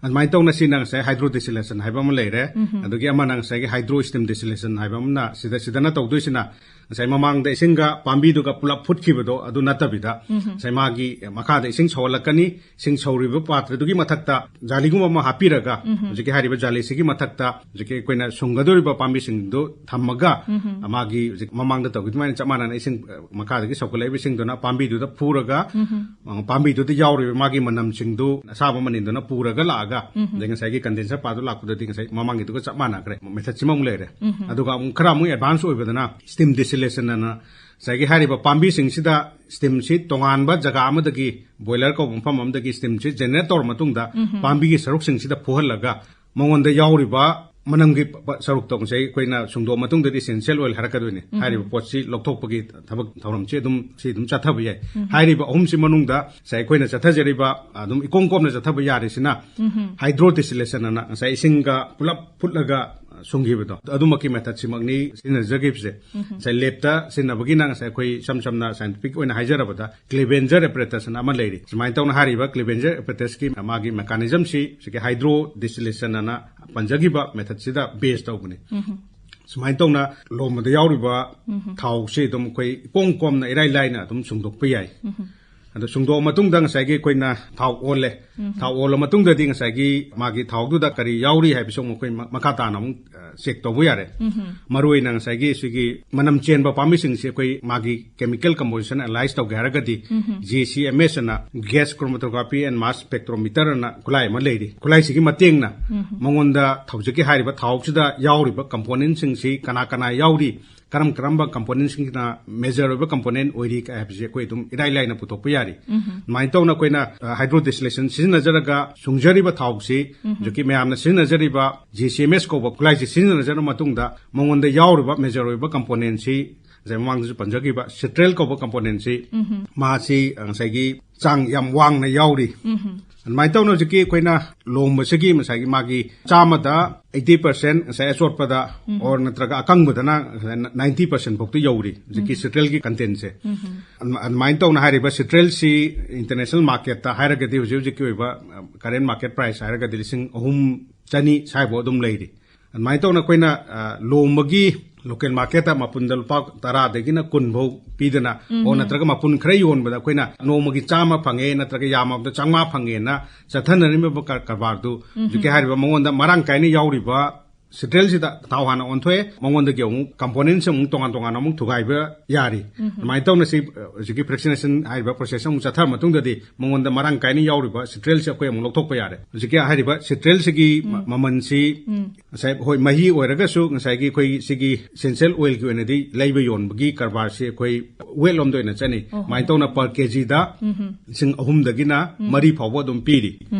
ꯑꯗꯨꯃꯥꯏꯅ ꯇꯧꯅ ꯁꯤꯅ ꯉꯁꯥꯏ hydrodistillation ꯍꯥꯏꯕ ꯑꯃ ꯂꯩꯔꯦ꯫ ꯑꯗꯒꯤ ꯑꯃꯅ ꯉꯁꯥꯏꯒꯤ hydro steam distillation ꯍꯥꯏꯕ ꯑꯃꯅ ꯁꯤꯗ, ꯁꯤꯗꯅ ꯇꯧꯗꯣꯏꯁꯤꯅ ꯉꯁꯥꯏ ꯃꯃꯥꯡꯗ ꯏꯁꯤꯡꯒ ꯄꯥꯝꯕꯤꯗꯨꯒ ꯄꯨꯂꯞ ꯐꯨꯠꯈꯤꯕꯗꯣ ꯑꯗꯨ ꯅꯠꯇꯕꯤꯗ ꯉꯁꯥꯏ ꯃꯥꯒꯤ ꯃꯈꯥꯗ ꯏꯁꯤꯡ ꯁꯧꯍꯜꯂꯛꯀꯅꯤ꯫ ꯏꯁꯤꯡ ꯁꯧꯔꯤꯕ ꯄꯥꯇ꯭ꯔꯗꯨꯒꯤ ꯃꯊꯛꯇ ꯖꯥꯂꯤꯒꯨꯝꯕ ꯑꯃ ꯍꯥꯞꯄꯤꯔꯒ ꯍꯧꯖꯤꯛꯀꯤ ꯍꯥꯏꯔꯤꯕ ꯖꯥꯂꯤꯁꯤꯒꯤ ꯃꯊꯛꯇ ꯍꯧꯖꯤꯛꯀꯤ ꯑꯩꯈꯣꯏꯅ ꯁꯨꯡꯒꯗꯧꯔꯤꯕ ꯄꯥꯝꯕꯤꯁꯤꯡꯗꯨ ꯊꯝꯃꯒ ꯃꯥꯒꯤ ꯍꯧꯖꯤꯛ ꯃꯃꯥꯡꯗ ꯇꯧꯈꯤ ꯑꯗꯨꯃꯥꯏꯅ ꯆꯞ ꯃꯥꯟꯅꯅ ꯏꯁꯤꯡ, ꯑ, ꯃꯈꯥꯗꯒꯤ ꯁꯧꯒꯠꯂꯛꯏꯕ ꯏꯁꯤꯡꯗꯨꯅ ꯄꯥꯝꯕꯤꯗꯨꯗ ꯐꯨꯔꯒ, ꯑ, ꯄꯥꯝꯕꯤꯗꯨꯗ ꯌꯥꯎꯔꯤꯕ ꯃꯥꯒꯤ ꯃꯅꯝꯁꯤꯡꯗꯨ ꯑꯁꯥꯕ ꯃꯅꯤꯟꯗꯨꯅ ꯄꯨꯔꯒ ꯂꯥꯛꯑꯒ ꯑꯗꯩ ꯉꯁꯥꯏꯒꯤ condenser ꯄꯥꯗꯨ ꯂꯥꯛꯄꯗꯗꯤ ꯉꯁꯥꯏ ꯃꯃꯥꯡꯒꯤꯗꯨꯒ ꯆꯞ ꯃꯥꯟꯅꯈ꯭ꯔꯦ꯫ Methodꯁꯤꯃ ꯑꯃꯨꯛ ꯂꯩꯔꯦ꯫ ꯑꯗꯨꯒ ꯑꯃꯨꯛ ꯈꯔ ꯑꯃꯨꯛ advance ꯑꯣꯏꯕꯗꯅ steam distillation ꯑꯅ ꯉꯁꯥꯏꯒꯤ ꯍꯥꯏꯔꯤꯕ ꯄꯥꯝꯕꯤꯁꯤꯡꯁꯤꯗ steamꯁꯤ ꯇꯣꯉꯥꯟꯕ ꯖꯒꯥ ꯑꯃꯗꯒꯤ, boiler ꯀꯧꯕ ꯃꯐꯝ ꯑꯃꯗꯒꯤ steamꯁꯤ generate ꯇꯧꯔ ꯃꯇꯨꯡꯗ ꯄꯥꯝꯕꯤꯒꯤ ꯁꯔꯨꯛꯁꯤꯡꯁꯤꯗ ꯐꯨꯍꯜꯂꯒ ꯃꯉꯣꯟꯗ ꯌꯥꯎꯔꯤꯕ ꯃꯅꯝꯒꯤ ꯄ-, ꯁꯔꯨꯛꯇꯣ ꯉꯁꯥꯏ ꯑꯩꯈꯣꯏꯅ ꯁꯨꯡꯗꯣꯛꯑ ꯃꯇꯨꯡꯗꯗꯤ essential oil ꯍꯥꯏꯔꯛꯀꯗꯣꯏꯅꯤ꯫ ꯍꯥꯏꯔꯤꯕ ꯄꯣꯠꯁꯤ ꯂꯧꯊꯣꯛꯄꯒꯤ ꯊꯕꯛ ꯊꯧꯔꯝꯁꯤ ꯑꯗꯨꯝ, ꯁꯤ ꯑꯗꯨꯝ ꯆꯠꯊꯕ ꯌꯥꯏ꯫ ꯍꯥꯏꯔꯤꯕ ꯑꯍꯨꯝꯁꯤ ꯃꯅꯨꯡꯗ ꯉꯁꯥꯏ ꯑꯩꯈꯣꯏꯅ ꯆꯠꯊꯖꯔꯤꯕ ꯑꯗꯨꯝ ꯏꯀꯣꯝ ꯀꯣꯝꯅ ꯆꯠꯊꯕ ꯌꯥꯔꯤꯁꯤꯅ hydrodistillation ꯑꯅ ꯉꯁꯥꯏ ꯏꯁꯤꯡꯒ ꯄꯨꯂꯞ ꯐꯨꯠꯂꯒ ꯁꯨꯡꯈꯤꯕꯗꯣ, ꯑꯗꯨꯃꯛꯀꯤ method ꯁꯤꯃꯛꯅꯤ ꯁꯤꯖꯤꯟꯅꯖꯈꯤꯕꯁꯦ꯫ ꯉꯁꯥꯏ lab ꯇ ꯁꯤꯖꯤꯟꯅꯕꯒꯤꯅ ꯉꯁꯥꯏ ꯑꯩꯈꯣꯏ ꯏꯁꯝ ꯁꯝꯅ scientific ꯑꯣꯏꯅ ꯍꯥꯏꯖꯔꯕꯗ Clevenger apparatus ꯑꯅ ꯑꯃ ꯂꯩꯔꯤ꯫ ꯁꯨꯃꯥꯏꯅ ꯇꯧꯅ ꯍꯥꯏꯔꯤꯕ Clevenger apparatus ꯀꯤ ꯃꯥꯒꯤ mechanism ꯁꯤ ꯁꯤꯒꯤ hydro distillation ꯑꯅ ꯄꯟꯖꯈꯤꯕ method ꯁꯤꯗ base ꯇꯧꯕꯅꯤ꯫ ꯁꯨꯃꯥꯏꯅ ꯇꯧꯅ ꯂꯣꯝꯕꯗ ꯌꯥꯎꯔꯤꯕ ꯊꯥꯎꯁꯤ ꯑꯗꯨꯝ ꯑꯩꯈꯣꯏ ꯏꯄꯣꯝ ꯀꯣꯝꯅ ꯏꯔꯥꯏ ꯂꯥꯏꯅ ꯑꯗꯨꯝ ꯁꯨꯡꯗꯣꯛꯄ ꯌꯥꯏ꯫ ꯑꯗꯣ ꯁꯨꯡꯗꯣꯛꯑ ꯃꯇꯨꯡꯗ ꯉꯁꯥꯏꯒꯤ ꯑꯩꯈꯣꯏꯅ ꯊꯥꯎ ꯑꯣꯜꯂꯦ꯫ ꯊꯥꯎ ꯑꯣꯜꯂ ꯃꯇꯨꯡꯗꯗꯤ ꯉꯁꯥꯏꯒꯤ ꯃꯥꯒꯤ ꯊꯥꯎꯗꯨꯗ ꯀꯔꯤ ꯌꯥꯎꯔꯤ ꯍꯥꯏꯕꯁꯤ ꯑꯃꯨꯛ ꯑꯩꯈꯣꯏ ꯃ-, ꯃꯈꯥ ꯇꯥꯅ ꯑꯃꯨꯛ, ꯑ, check ꯇꯧꯕ ꯌꯥꯔꯦ꯫ ꯃꯔꯨꯑꯣꯏꯅ ꯉꯁꯥꯏꯒꯤ ꯁꯤꯒꯤ ꯃꯅꯝ ꯆꯦꯟꯕ ꯄꯥꯝꯕꯤꯁꯤꯡꯁꯤ ꯑꯩꯈꯣꯏ ꯃꯥꯒꯤ chemical composition analyze ꯇꯧꯒꯦ ꯍꯥꯏꯔꯒꯗꯤ, G C M S ꯑꯅ gas chromatography and mass spectrometer ꯑꯅ ꯈꯨꯠꯂꯥꯏ ꯑꯃ ꯂꯩꯔꯤ꯫ ꯈꯨꯠꯂꯥꯏꯁꯤꯒꯤ ꯃꯇꯦꯡꯅ ꯃꯉꯣꯟꯗ ꯍꯧꯖꯤꯛꯀꯤ ꯍꯥꯏꯔꯤꯕ ꯊꯥꯎꯁꯤꯗ ꯌꯥꯎꯔꯤꯕ component ꯁꯤꯡꯁꯤ ꯀꯅꯥ ꯀꯅꯥ ꯌꯥꯎꯔꯤ, ꯀꯔꯝ ꯀꯔꯝꯕ component ꯁꯤꯡꯁꯤꯅ major ꯑꯣꯏꯕ component ꯑꯣꯏꯔꯤ ꯍꯥꯏꯕꯁꯤ ꯑꯩꯈꯣꯏ ꯑꯗꯨꯝ ꯏꯔꯥꯏ ꯂꯥꯏꯅ ꯄꯨꯊꯣꯛꯄ ꯌꯥꯔꯤ꯫ ꯑꯗꯨꯃꯥꯏꯅ ꯇꯧꯅ ꯑꯩꯈꯣꯏꯅ, ꯑ, hydro distillation ꯁꯤꯖꯤꯟꯅꯖꯔꯒ ꯁꯨꯡꯖꯔꯤꯕ ꯊꯥꯎꯁꯤ ꯍꯧꯖꯤꯛꯀꯤ ꯃꯌꯥꯝꯅ ꯁꯤꯖꯤꯟꯅꯖꯔꯤꯕ G C M S ꯀꯧꯕ ꯈꯨꯠꯂꯥꯏꯁꯤ ꯁꯤꯖꯤꯟꯅꯖꯔꯕ ꯃꯇꯨꯡꯗ ꯃꯉꯣꯟꯗ ꯌꯥꯎꯔꯤꯕ major ꯑꯣꯏꯕ component ꯁꯤ, ꯉꯁꯥꯏ ꯃꯃꯥꯡꯗꯁꯨ ꯄꯟꯖꯈꯤꯕ citrate ꯀꯧꯕ component ꯁꯤ, ꯃꯥꯁꯤ, ꯑ, ꯉꯁꯥꯏꯒꯤ ꯆꯥꯡ ꯌꯥꯝ ꯋꯥꯡꯅ ꯌꯥꯎꯔꯤ꯫ ꯑꯗꯨꯃꯥꯏꯅ ꯇꯧꯅ ꯍꯧꯖꯤꯛꯀꯤ ꯑꯩꯈꯣꯏꯅ ꯂꯣꯝꯕꯁꯤꯒꯤ ꯉꯁꯥꯏꯒꯤ ꯃꯥꯒꯤ ꯆꯥꯝꯃꯗ eighty percent ꯉꯁꯥꯏ ꯑꯆꯣꯠꯄꯗ or ꯅꯠꯇ꯭ꯔꯒ ꯑꯀꯪꯕꯗꯅ ꯉꯁꯥꯏ ninety percent ꯐꯥꯎꯗ ꯌꯧꯔꯤ ꯍꯧꯖꯤꯛꯀꯤ citrate ꯀꯤ content ꯁꯦ꯫ ꯑꯗꯨꯃ-, ꯑꯗꯨꯃꯥꯏꯅ ꯇꯧꯅ ꯍꯥꯏꯔꯤꯕ citrate ꯁꯤ international market ꯇ ꯍꯥꯏꯔꯒꯗꯤ ꯍꯧꯖꯤꯛ ꯍꯧꯖꯤꯛꯀꯤ ꯑꯣꯏꯕ, ꯑ, current market price ꯍꯥꯏꯔꯒꯗꯤ ꯂꯤꯁꯤꯡ ꯑꯍꯨꯝ ꯆꯅꯤ ꯁ꯭ꯋꯥꯏꯐꯥꯎ ꯑꯗꯨꯝ ꯂꯩꯔꯤ꯫ ꯑꯗꯨꯃꯥꯏꯅ ꯇꯧꯅ ꯑꯩꯈꯣꯏꯅ, ꯑ, ꯂꯣꯝꯕꯒꯤ local market ꯇ ꯃꯄꯨꯟꯗ ꯂꯨꯄꯥ ꯇꯔꯥꯗꯒꯤꯅ ꯀꯨꯟ ꯐꯥꯎ ꯄꯤꯗꯅ, ꯑꯣ, ꯅꯠꯇ꯭ꯔꯒ ꯃꯄꯨꯟ ꯈꯔ ꯌꯣꯟꯕꯗ ꯑꯩꯈꯣꯏꯅ ꯅꯣꯡꯃꯒꯤ ꯆꯥꯝꯃ ꯐꯪꯉꯦ, ꯅꯠꯇ꯭ꯔꯒ ꯌꯥꯝꯃꯕꯗ ꯆꯥꯝꯃꯉꯥ ꯐꯪꯉꯦꯅ ꯆꯠꯊꯅꯔꯤꯕ ꯀꯔ-, ꯀꯔꯕꯥꯔꯗꯨ ꯍꯧꯖꯤꯛꯀꯤ ꯍꯥꯏꯔꯤꯕ ꯃꯉꯣꯟꯗ ꯃꯔꯥꯡ ꯀꯥꯏꯅ ꯌꯥꯎꯔꯤꯕ citrate ꯁꯤꯗ ꯊꯥꯎ ꯍꯥꯟꯅ ꯑꯣꯟꯊꯣꯛꯑꯦ, ꯃꯉꯣꯟꯗꯒꯤ ꯑꯃꯨꯛ component ꯁꯤ ꯑꯃꯨꯛ ꯇꯣꯉꯥꯟ ꯇꯣꯉꯥꯟꯅ ꯑꯃꯨꯛ ꯊꯨꯒꯥꯏꯕ ꯌꯥꯔꯤ꯫ ꯑꯗꯨꯃꯥꯏꯅ ꯇꯧꯅ ꯁꯤ, ꯑ, ꯍꯧꯖꯤꯛꯀꯤ fractionation ꯍꯥꯏꯔꯤꯕ process ꯑꯃꯨꯛ ꯆꯠꯊꯔ ꯃꯇꯨꯡꯗꯗꯤ ꯃꯉꯣꯟꯗ ꯃꯔꯥꯡ ꯀꯥꯏꯅ ꯌꯥꯎꯔꯤꯕ citrate ꯁꯤ ꯑꯩꯈꯣꯏ ꯑꯃꯨꯛ ꯂꯧꯊꯣꯛꯄ ꯌꯥꯔꯦ꯫ ꯍꯧꯖꯤꯛꯀꯤ ꯍꯥꯏꯔꯤꯕ citrate ꯁꯤꯒꯤ ꯃ-, ꯃꯃꯜꯁꯤ ꯉꯁꯥꯏ, ꯍꯣꯏ, ꯃꯍꯤ ꯑꯣꯏꯔꯒꯁꯨ ꯉꯁꯥꯏꯒꯤ ꯑꯩꯈꯣꯏ ꯁꯤꯒꯤ essential oil ꯒꯤ ꯑꯣꯏꯅꯗꯤ ꯂꯩꯕ ꯌꯣꯟꯕꯒꯤ ꯀꯔꯕꯥꯔꯁꯤ ꯑꯩꯈꯣꯏ weight ꯂꯣꯝꯗ ꯑꯣꯏꯅ ꯆꯠꯅꯤ꯫ ꯑꯗꯨꯃꯥꯏꯅ ꯇꯧꯅ per ꯀꯦ ꯖꯤꯗ ꯂꯤꯁꯤꯡ ꯑꯍꯨꯝꯗꯒꯤꯅ ꯃꯔꯤ ꯐꯥꯎꯕ ꯑꯗꯨꯝ ꯄꯤꯔꯤ꯫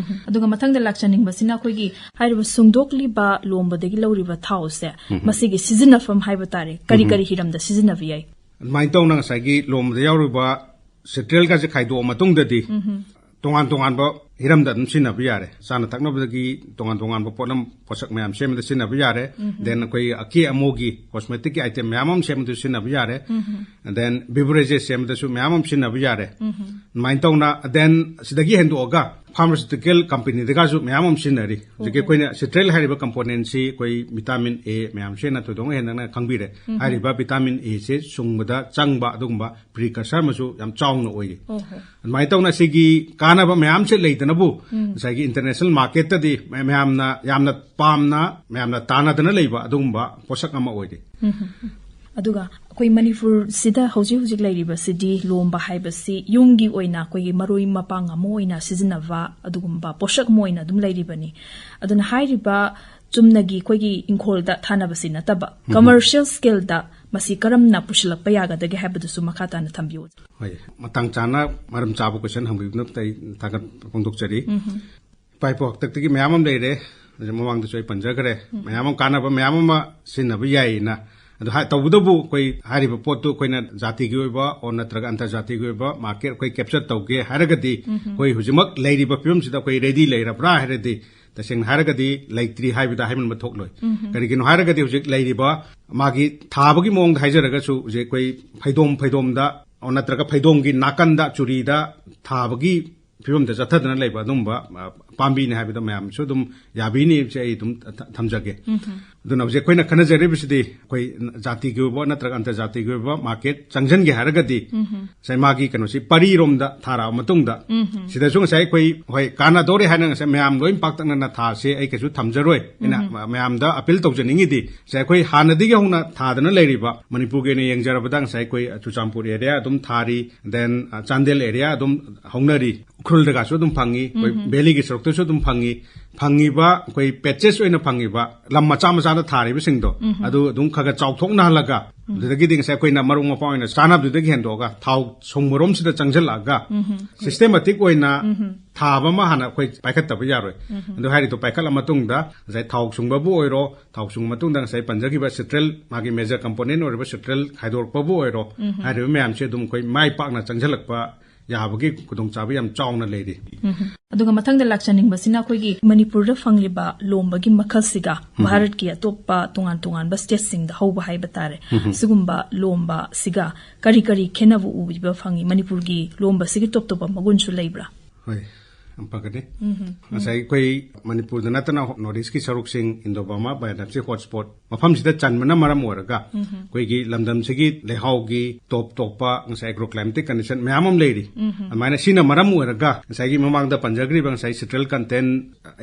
ꯑꯗꯨꯒ ꯃꯊꯪꯗ ꯂꯥꯛꯆꯅꯤꯡꯕꯁꯤꯅ ꯑꯩꯈꯣꯏꯒꯤ ꯍꯥꯏꯔꯤꯕ ꯁꯨꯡꯗꯣꯛꯂꯤꯕ ꯂꯣꯝꯕꯗꯒꯤ ꯂꯧꯔꯤꯕ ꯊꯥꯎꯁꯦ, ꯃꯁꯤꯒꯤ ꯁꯤꯖꯤꯟꯅꯐꯝ ꯍꯥꯏꯕ ꯇꯥꯔꯦ, ꯀꯔꯤ ꯀꯔꯤ ꯍꯤꯔꯝꯗ ꯁꯤꯖꯤꯟꯅꯕ ꯌꯥꯏ? ꯑꯗꯨꯃꯥꯏꯅ ꯇꯧꯅ ꯉꯁꯥꯏꯒꯤ ꯂꯣꯝꯕꯗ ꯌꯥꯎꯔꯤꯕ citrate ꯀꯥꯁꯦ ꯈꯥꯏꯗꯣꯛꯑ ꯃꯇꯨꯡꯗꯗꯤ ꯇꯣꯉꯥꯟ ꯇꯣꯉꯥꯟꯕ ꯍꯤꯔꯝꯗ ꯑꯗꯨꯝ ꯁꯤꯖꯤꯟꯅꯕ ꯌꯥꯔꯦ꯫ ꯆꯥꯅ ꯊꯛꯅꯕꯗꯒꯤ ꯇꯣꯉꯥꯟ ꯇꯣꯉꯥꯟꯕ ꯄꯣꯠꯂꯝ, ꯄꯣꯠꯁꯛ ꯃꯌꯥꯝ ꯁꯦꯝꯕꯗ ꯁꯤꯖꯤꯟꯅꯕ ꯌꯥꯔꯦ꯫ Then ꯑꯩꯈꯣꯏ ꯑꯀꯦ ꯑꯃꯣꯒꯤ cosmeticꯀꯤ item ꯃꯌꯥꯝ ꯑꯃ ꯁꯦꯝꯕꯗ ꯁꯤꯖꯤꯟꯅꯕ ꯌꯥꯔꯦ꯫ Then beverages ꯁꯦꯝꯕꯗꯁꯨ ꯃꯌꯥꯝ ꯑꯃ ꯁꯤꯖꯤꯟꯅꯕ ꯌꯥꯔꯦ꯫ ꯑꯗꯨꯃꯥꯏꯅ ꯇꯧꯅ, then ꯁꯤꯗꯒꯤ ꯍꯦꯟꯗꯣꯛꯑꯒ pharmaceutical companyꯗꯒꯁꯨ ꯃꯌꯥꯝ ꯑꯃ ꯁꯤꯖꯤꯟꯅꯔꯤ꯫ ꯍꯧꯖꯤꯛꯀꯤ ꯑꯩꯈꯣꯏꯅ citrel ꯍꯥꯏꯔꯤꯕ componentꯁꯤ ꯑꯩꯈꯣꯏ vitamin A ꯃꯌꯥꯝꯁꯤꯅ ꯊꯣꯏꯗꯣꯛꯅ ꯍꯦꯟꯗꯣꯛꯅ ꯈꯪꯕꯤꯔꯦ꯫ ꯍꯥꯏꯔꯤꯕ vitamin Aꯁꯦ ꯁꯨꯡꯕꯗ ꯆꯪꯕ ꯑꯗꯨꯒꯨꯝꯕ precursor ꯑꯃꯁꯨ ꯌꯥꯝ ꯆꯥꯎꯅ ꯑꯣꯏꯔꯤ꯫ ꯑꯗꯨꯃꯥꯏꯅ ꯇꯧꯅ ꯁꯤꯒꯤ ꯀꯥꯟꯅꯕ ꯃꯌꯥꯝꯁꯦ ꯂꯩꯗꯅꯕꯨ ꯉꯁꯥꯏꯒꯤ international marketꯇꯗꯤ ꯃꯌꯥꯝꯅ ꯌꯥꯝꯅ ꯄꯥꯝꯅ, ꯃꯌꯥꯝꯅ ꯇꯥꯟꯅꯗꯅ ꯂꯩꯕ ꯑꯗꯨꯒꯨꯝꯕ ꯄꯣꯠꯁꯛ ꯑꯃ ꯑꯣꯏꯔꯤ꯫ ꯑꯗꯨꯒ ꯑꯩꯈꯣꯏ ꯃꯅꯤꯄꯨꯔꯁꯤꯗ ꯍꯧꯖꯤꯛ ꯍꯧꯖꯤꯛ ꯂꯩꯔꯤꯕꯁꯤꯗꯤ ꯂꯣꯝꯕ ꯍꯥꯏꯕꯁꯤ ꯌꯨꯝꯒꯤ ꯑꯣꯏꯅ ꯑꯩꯈꯣꯏꯒꯤ ꯃꯔꯣꯏ ꯃꯄꯥꯡ ꯑꯃ ꯑꯣꯏꯅ ꯁꯤꯖꯤꯟꯅꯕ ꯑꯗꯨꯒꯨꯝꯕ ꯄꯣꯠꯁꯛ ꯑꯃ ꯑꯣꯏꯅ ꯑꯗꯨꯝ ꯂꯩꯔꯤꯕꯅꯤ꯫ ꯑꯗꯨꯅ ꯍꯥꯏꯔꯤꯕ ꯆꯨꯝꯅꯒꯤ ꯑꯩꯈꯣꯏꯒꯤ ꯏꯪꯈꯣꯜꯗ ꯊꯥꯅꯕꯁꯤ ꯅꯠꯇꯕ commercial scaleꯗ ꯃꯁꯤ ꯀꯔꯝꯅ ꯄꯨꯁꯤꯜꯂꯛꯄ ꯌꯥꯒꯗꯒꯦ ꯍꯥꯏꯕꯗꯨꯁꯨ ꯃꯈꯥ ꯇꯥꯅ ꯊꯝꯕꯤꯌꯨ꯫ ꯍꯣꯏ, ꯃꯇꯥꯡ ꯆꯥꯅ ꯃꯔꯝ ꯆꯥꯕ question ꯍꯪꯕꯤꯕꯗꯨ ꯑꯩ ꯊꯥꯒꯠꯄ ꯐꯣꯡꯗꯣꯛꯆꯔꯤ꯫ ꯏꯄꯥ ꯏꯄꯨ ꯍꯥꯛꯇꯛꯇꯒꯤ ꯃꯌꯥꯝ ꯑꯃ ꯂꯩꯔꯦ꯫ ꯍꯧꯖꯤꯛ ꯃꯃꯥꯡꯗꯁꯨ ꯑꯩ ꯄꯟꯖꯈ꯭ꯔꯦ꯫ ꯃꯌꯥꯝ ꯑꯃ ꯀꯥꯟꯅꯕ ꯃꯌꯥꯝ ꯑꯃ ꯁꯤꯖꯤꯟꯅꯕ ꯌꯥꯏꯌꯦꯅ꯫ ꯑꯗꯨ ꯍꯥꯏ-, ꯇꯧꯕꯇꯕꯨ ꯑꯩꯈꯣꯏ ꯍꯥꯏꯔꯤꯕ ꯄꯣꯠꯇꯨ ꯑꯩꯈꯣꯏꯅ ꯖꯥꯇꯤꯒꯤ ꯑꯣꯏꯕ or ꯅꯠꯇ꯭ꯔꯒ ꯑꯟꯇꯔꯖꯥꯇꯤꯒꯤ ꯑꯣꯏꯕ market ꯑꯩꯈꯣꯏ capture ꯇꯧꯒꯦ ꯍꯥꯏꯔꯒꯗꯤ, ꯑꯩꯈꯣꯏ ꯍꯧꯖꯤꯛꯃꯛ ꯂꯩꯔꯤꯕ ꯐꯤꯕꯝꯁꯤꯗ ꯑꯩꯈꯣꯏ ready ꯂꯩꯔꯕ꯭ꯔꯥ ꯍꯥꯏꯔꯗꯤ, ꯇꯁꯦꯡꯅ ꯍꯥꯏꯔꯒꯗꯤ ꯂꯩꯇ꯭ꯔꯤ ꯍꯥꯏꯕꯗ ꯍꯥꯏꯃꯟꯕ ꯊꯣꯛꯂꯣꯏ꯫ ꯀꯔꯤꯒꯤꯅꯣ ꯍꯥꯏꯔꯒꯗꯤ ꯍꯧꯖꯤꯛ ꯂꯩꯔꯤꯕ ꯃꯥꯒꯤ ꯊꯥꯕꯒꯤ ꯃꯑꯣꯡꯗ ꯍꯥꯏꯖꯔꯒꯁꯨ, ꯍꯧꯖꯤꯛ ꯑꯩꯈꯣꯏ ꯐꯩꯗꯣꯝ ꯐꯩꯗꯣꯝꯗ or ꯅꯠꯇ꯭ꯔꯒ ꯐꯩꯗꯣꯝꯒꯤ ꯅꯥꯀꯟꯗ ꯆꯨꯔꯤꯗ ꯊꯥꯕꯒꯤ ꯐꯤꯕꯝꯗ ꯆꯠꯊꯗꯅ ꯂꯩꯕ ꯑꯗꯨꯒꯨꯝꯕ, ꯑ, ꯄꯥꯝꯕꯤꯅꯤ ꯍꯥꯏꯕꯗ ꯃꯌꯥꯝꯁꯨ ꯑꯗꯨꯝ ꯌꯥꯕꯤꯅꯤ ꯍꯥꯏꯕꯁꯦ ꯑꯩ ꯑꯗꯨꯝ ꯊ-, ꯊꯝꯖꯒꯦ꯫ ꯑꯗꯨꯅ ꯍꯧꯖꯤꯛ ꯑꯩꯈꯣꯏꯅ ꯈꯟꯅꯖꯔꯤꯕꯁꯤꯗꯤ ꯑꯩꯈꯣꯏ ꯖꯥꯇꯤꯒꯤ ꯑꯣꯏꯕ ꯅꯠꯇ꯭ꯔꯒ ꯑꯟꯇꯔꯖꯥꯇꯤꯒꯤ ꯑꯣꯏꯕ market ꯆꯪꯁꯤꯟꯒꯦ ꯍꯥꯏꯔꯒꯗꯤ, ꯉꯁꯥꯏ ꯃꯥꯒꯤ ꯀꯩꯅꯣꯁꯤ ꯄꯔꯤꯔꯣꯝꯗ ꯊꯥꯔꯛꯑ ꯃꯇꯨꯡꯗ, ꯁꯤꯗꯁꯨ ꯉꯁꯥꯏ ꯑꯩꯈꯣꯏ, ꯍꯣꯏ, ꯀꯥꯟꯅꯗꯧꯔꯦ ꯍꯥꯏꯅ ꯉꯁꯥꯏ ꯃꯌꯥꯝ ꯂꯣꯏ ꯄꯥꯛꯇꯛꯅꯅ ꯊꯥꯁꯦ ꯑꯩ ꯀꯩꯁꯨ ꯊꯝꯖꯔꯣꯏ꯫ ꯑꯩꯅ ꯃ-, ꯃꯌꯥꯝꯗ appeal ꯇꯧꯖꯅꯤꯡꯉꯤꯗꯤ, ꯉꯁꯥꯏ ꯑꯩꯈꯣꯏ ꯍꯥꯟꯅꯗꯒꯤ ꯍꯧꯅ ꯊꯥꯗꯅ ꯂꯩꯔꯤꯕ, ꯃꯅꯤꯄꯨꯔꯒꯤ ꯑꯣꯏꯅ ꯌꯦꯡꯖꯔꯕꯗ ꯉꯁꯥꯏ ꯑꯩꯈꯣꯏ ꯆꯨꯔꯆꯥꯟꯄꯨꯔ area ꯑꯗꯨꯝ ꯊꯥꯔꯤ, then, ꯑ, ꯆꯥꯟꯗꯦꯜ area ꯑꯗꯨꯝ ꯍꯧꯅꯔꯤ, ꯎꯈ꯭ꯔꯨꯜꯗꯒꯁꯨ ꯑꯗꯨꯝ ꯐꯪꯉꯤ, ꯑꯩꯈꯣꯏ valleyꯒꯤ ꯁꯔꯨꯛꯇꯁꯨ ꯑꯗꯨꯝ ꯐꯪꯉꯤ꯫ ꯐꯪꯉꯤꯕ ꯑꯩꯈꯣꯏ patches ꯑꯣꯏꯅ ꯐꯪꯉꯤꯕ ꯂꯝ ꯃꯆꯥ ꯃꯆꯥꯗ ꯊꯥꯔꯤꯕꯁꯤꯡꯗꯣ, ꯑꯗꯨ ꯑꯗꯨꯝ ꯈꯔ ꯈꯔ ꯆꯥꯎꯊꯣꯛꯅꯍꯜꯂꯒ, ꯑꯗꯨꯗꯒꯤꯗꯤ ꯉꯁꯥꯏ ꯑꯩꯈꯣꯏꯅ ꯃꯔꯨꯞ ꯃꯄꯥꯡ ꯑꯣꯏꯅ ꯆꯥꯅꯕꯗꯨꯗꯒꯤ ꯍꯦꯟꯗꯣꯛꯑꯒ ꯊꯥꯎ ꯁꯨꯡꯕꯔꯣꯝꯁꯤꯗ ꯆꯪꯁꯤꯜꯂꯛꯑꯒ systematic ꯑꯣꯏꯅ ꯊꯥꯕ ꯑꯃ ꯍꯥꯟꯅ ꯑꯩꯈꯣꯏ ꯄꯥꯏꯈꯠꯇꯕ ꯌꯥꯔꯣꯏ꯫ ꯑꯗꯨ ꯍꯥꯏꯔꯤꯗꯣ ꯄꯥꯏꯈꯠꯂ ꯃꯇꯨꯡꯗ ꯉꯁꯥꯏ ꯊꯥꯎ ꯁꯨꯡꯕꯕꯨ ꯑꯣꯏꯔꯣ, ꯊꯥꯎ ꯁꯨꯡꯕ ꯃꯇꯨꯡꯗ ꯉꯁꯥꯏ ꯄꯟꯖꯈꯤꯕ citrel, ꯃꯥꯒꯤ major component ꯑꯣꯏꯔꯤꯕ citrel ꯈꯥꯏꯗꯣꯔꯛꯄꯕꯨ ꯑꯣꯏꯔꯣ, ꯍꯥꯏꯔꯤꯕ ꯃꯌꯥꯝꯁꯦ ꯑꯗꯨꯝ ꯑꯩꯈꯣꯏ ꯃꯥꯏ ꯄꯥꯛꯅ ꯆꯪꯁꯤꯜꯂꯛꯄ ꯌꯥꯕꯒꯤ ꯈꯨꯗꯣꯡꯆꯥꯕ ꯌꯥꯝ ꯆꯥꯎꯅ ꯂꯩꯔꯤ꯫ ꯎꯝ꯫ ꯑꯗꯨꯒ ꯃꯊꯪꯗ ꯂꯥꯛꯆꯅꯤꯡꯕꯁꯤꯅ ꯑꯩꯈꯣꯏꯒꯤ ꯃꯅꯤꯄꯨꯔꯗ ꯐꯪꯂꯤꯕ ꯂꯣꯝꯕꯒꯤ ꯃꯈꯜꯁꯤꯒ ꯎꯝ꯫ ꯚꯥꯔꯠꯀꯤ ꯑꯇꯣꯞꯄ ꯇꯣꯉꯥꯟ ꯇꯣꯉꯥꯟꯕ stateꯁꯤꯡꯗ ꯍꯧꯕ ꯍꯥꯏꯕ ꯇꯥꯔꯦ꯫ ꯎꯝ꯫ ꯁꯤꯒꯨꯝꯕ ꯂꯣꯝꯕꯁꯤꯒ ꯀꯔꯤ ꯀꯔꯤ ꯈꯦꯠꯅꯕ ꯎꯕ ꯐꯪꯉꯤ? ꯃꯅꯤꯄꯨꯔꯒꯤ ꯂꯣꯝꯕꯁꯤꯒꯤ ꯇꯣꯞ ꯇꯣꯞꯄ ꯃꯒꯨꯟꯁꯨ ꯂꯩꯕ꯭ꯔꯥ? ꯍꯣꯏ, ꯌꯥꯝ ꯐꯒꯅꯤ꯫ ꯎꯝ꯫ ꯉꯁꯥꯏ ꯑꯩꯈꯣꯏ ꯃꯅꯤꯄꯨꯔꯗ ꯅꯠꯇꯅ North Eastꯀꯤ ꯁꯔꯨꯛꯁꯤꯡ, Indo Burma Biodiversity Hotspot ꯃꯐꯝꯁꯤꯗ ꯆꯟꯕꯅ ꯃꯔꯝ ꯑꯣꯏꯔꯒ ꯎꯝ꯫ ꯑꯩꯈꯣꯏꯒꯤ ꯂꯝꯗꯝꯁꯤꯒꯤ ꯂꯩꯍꯥꯎꯒꯤ ꯇꯣꯞ ꯇꯣꯞꯄ ꯉꯁꯥꯏ agroclimatic condition ꯃꯌꯥꯝ ꯑꯃ ꯂꯩꯔꯤ꯫ ꯎꯝ꯫ ꯑꯗꯨꯃꯥꯏꯅ ꯁꯤꯅ ꯃꯔꯝ ꯑꯣꯏꯔꯒ ꯉꯁꯥꯏꯒꯤ ꯃꯃꯥꯡꯗ ꯄꯟꯖꯈ꯭ꯔꯤꯕ ꯉꯁꯥꯏ citral content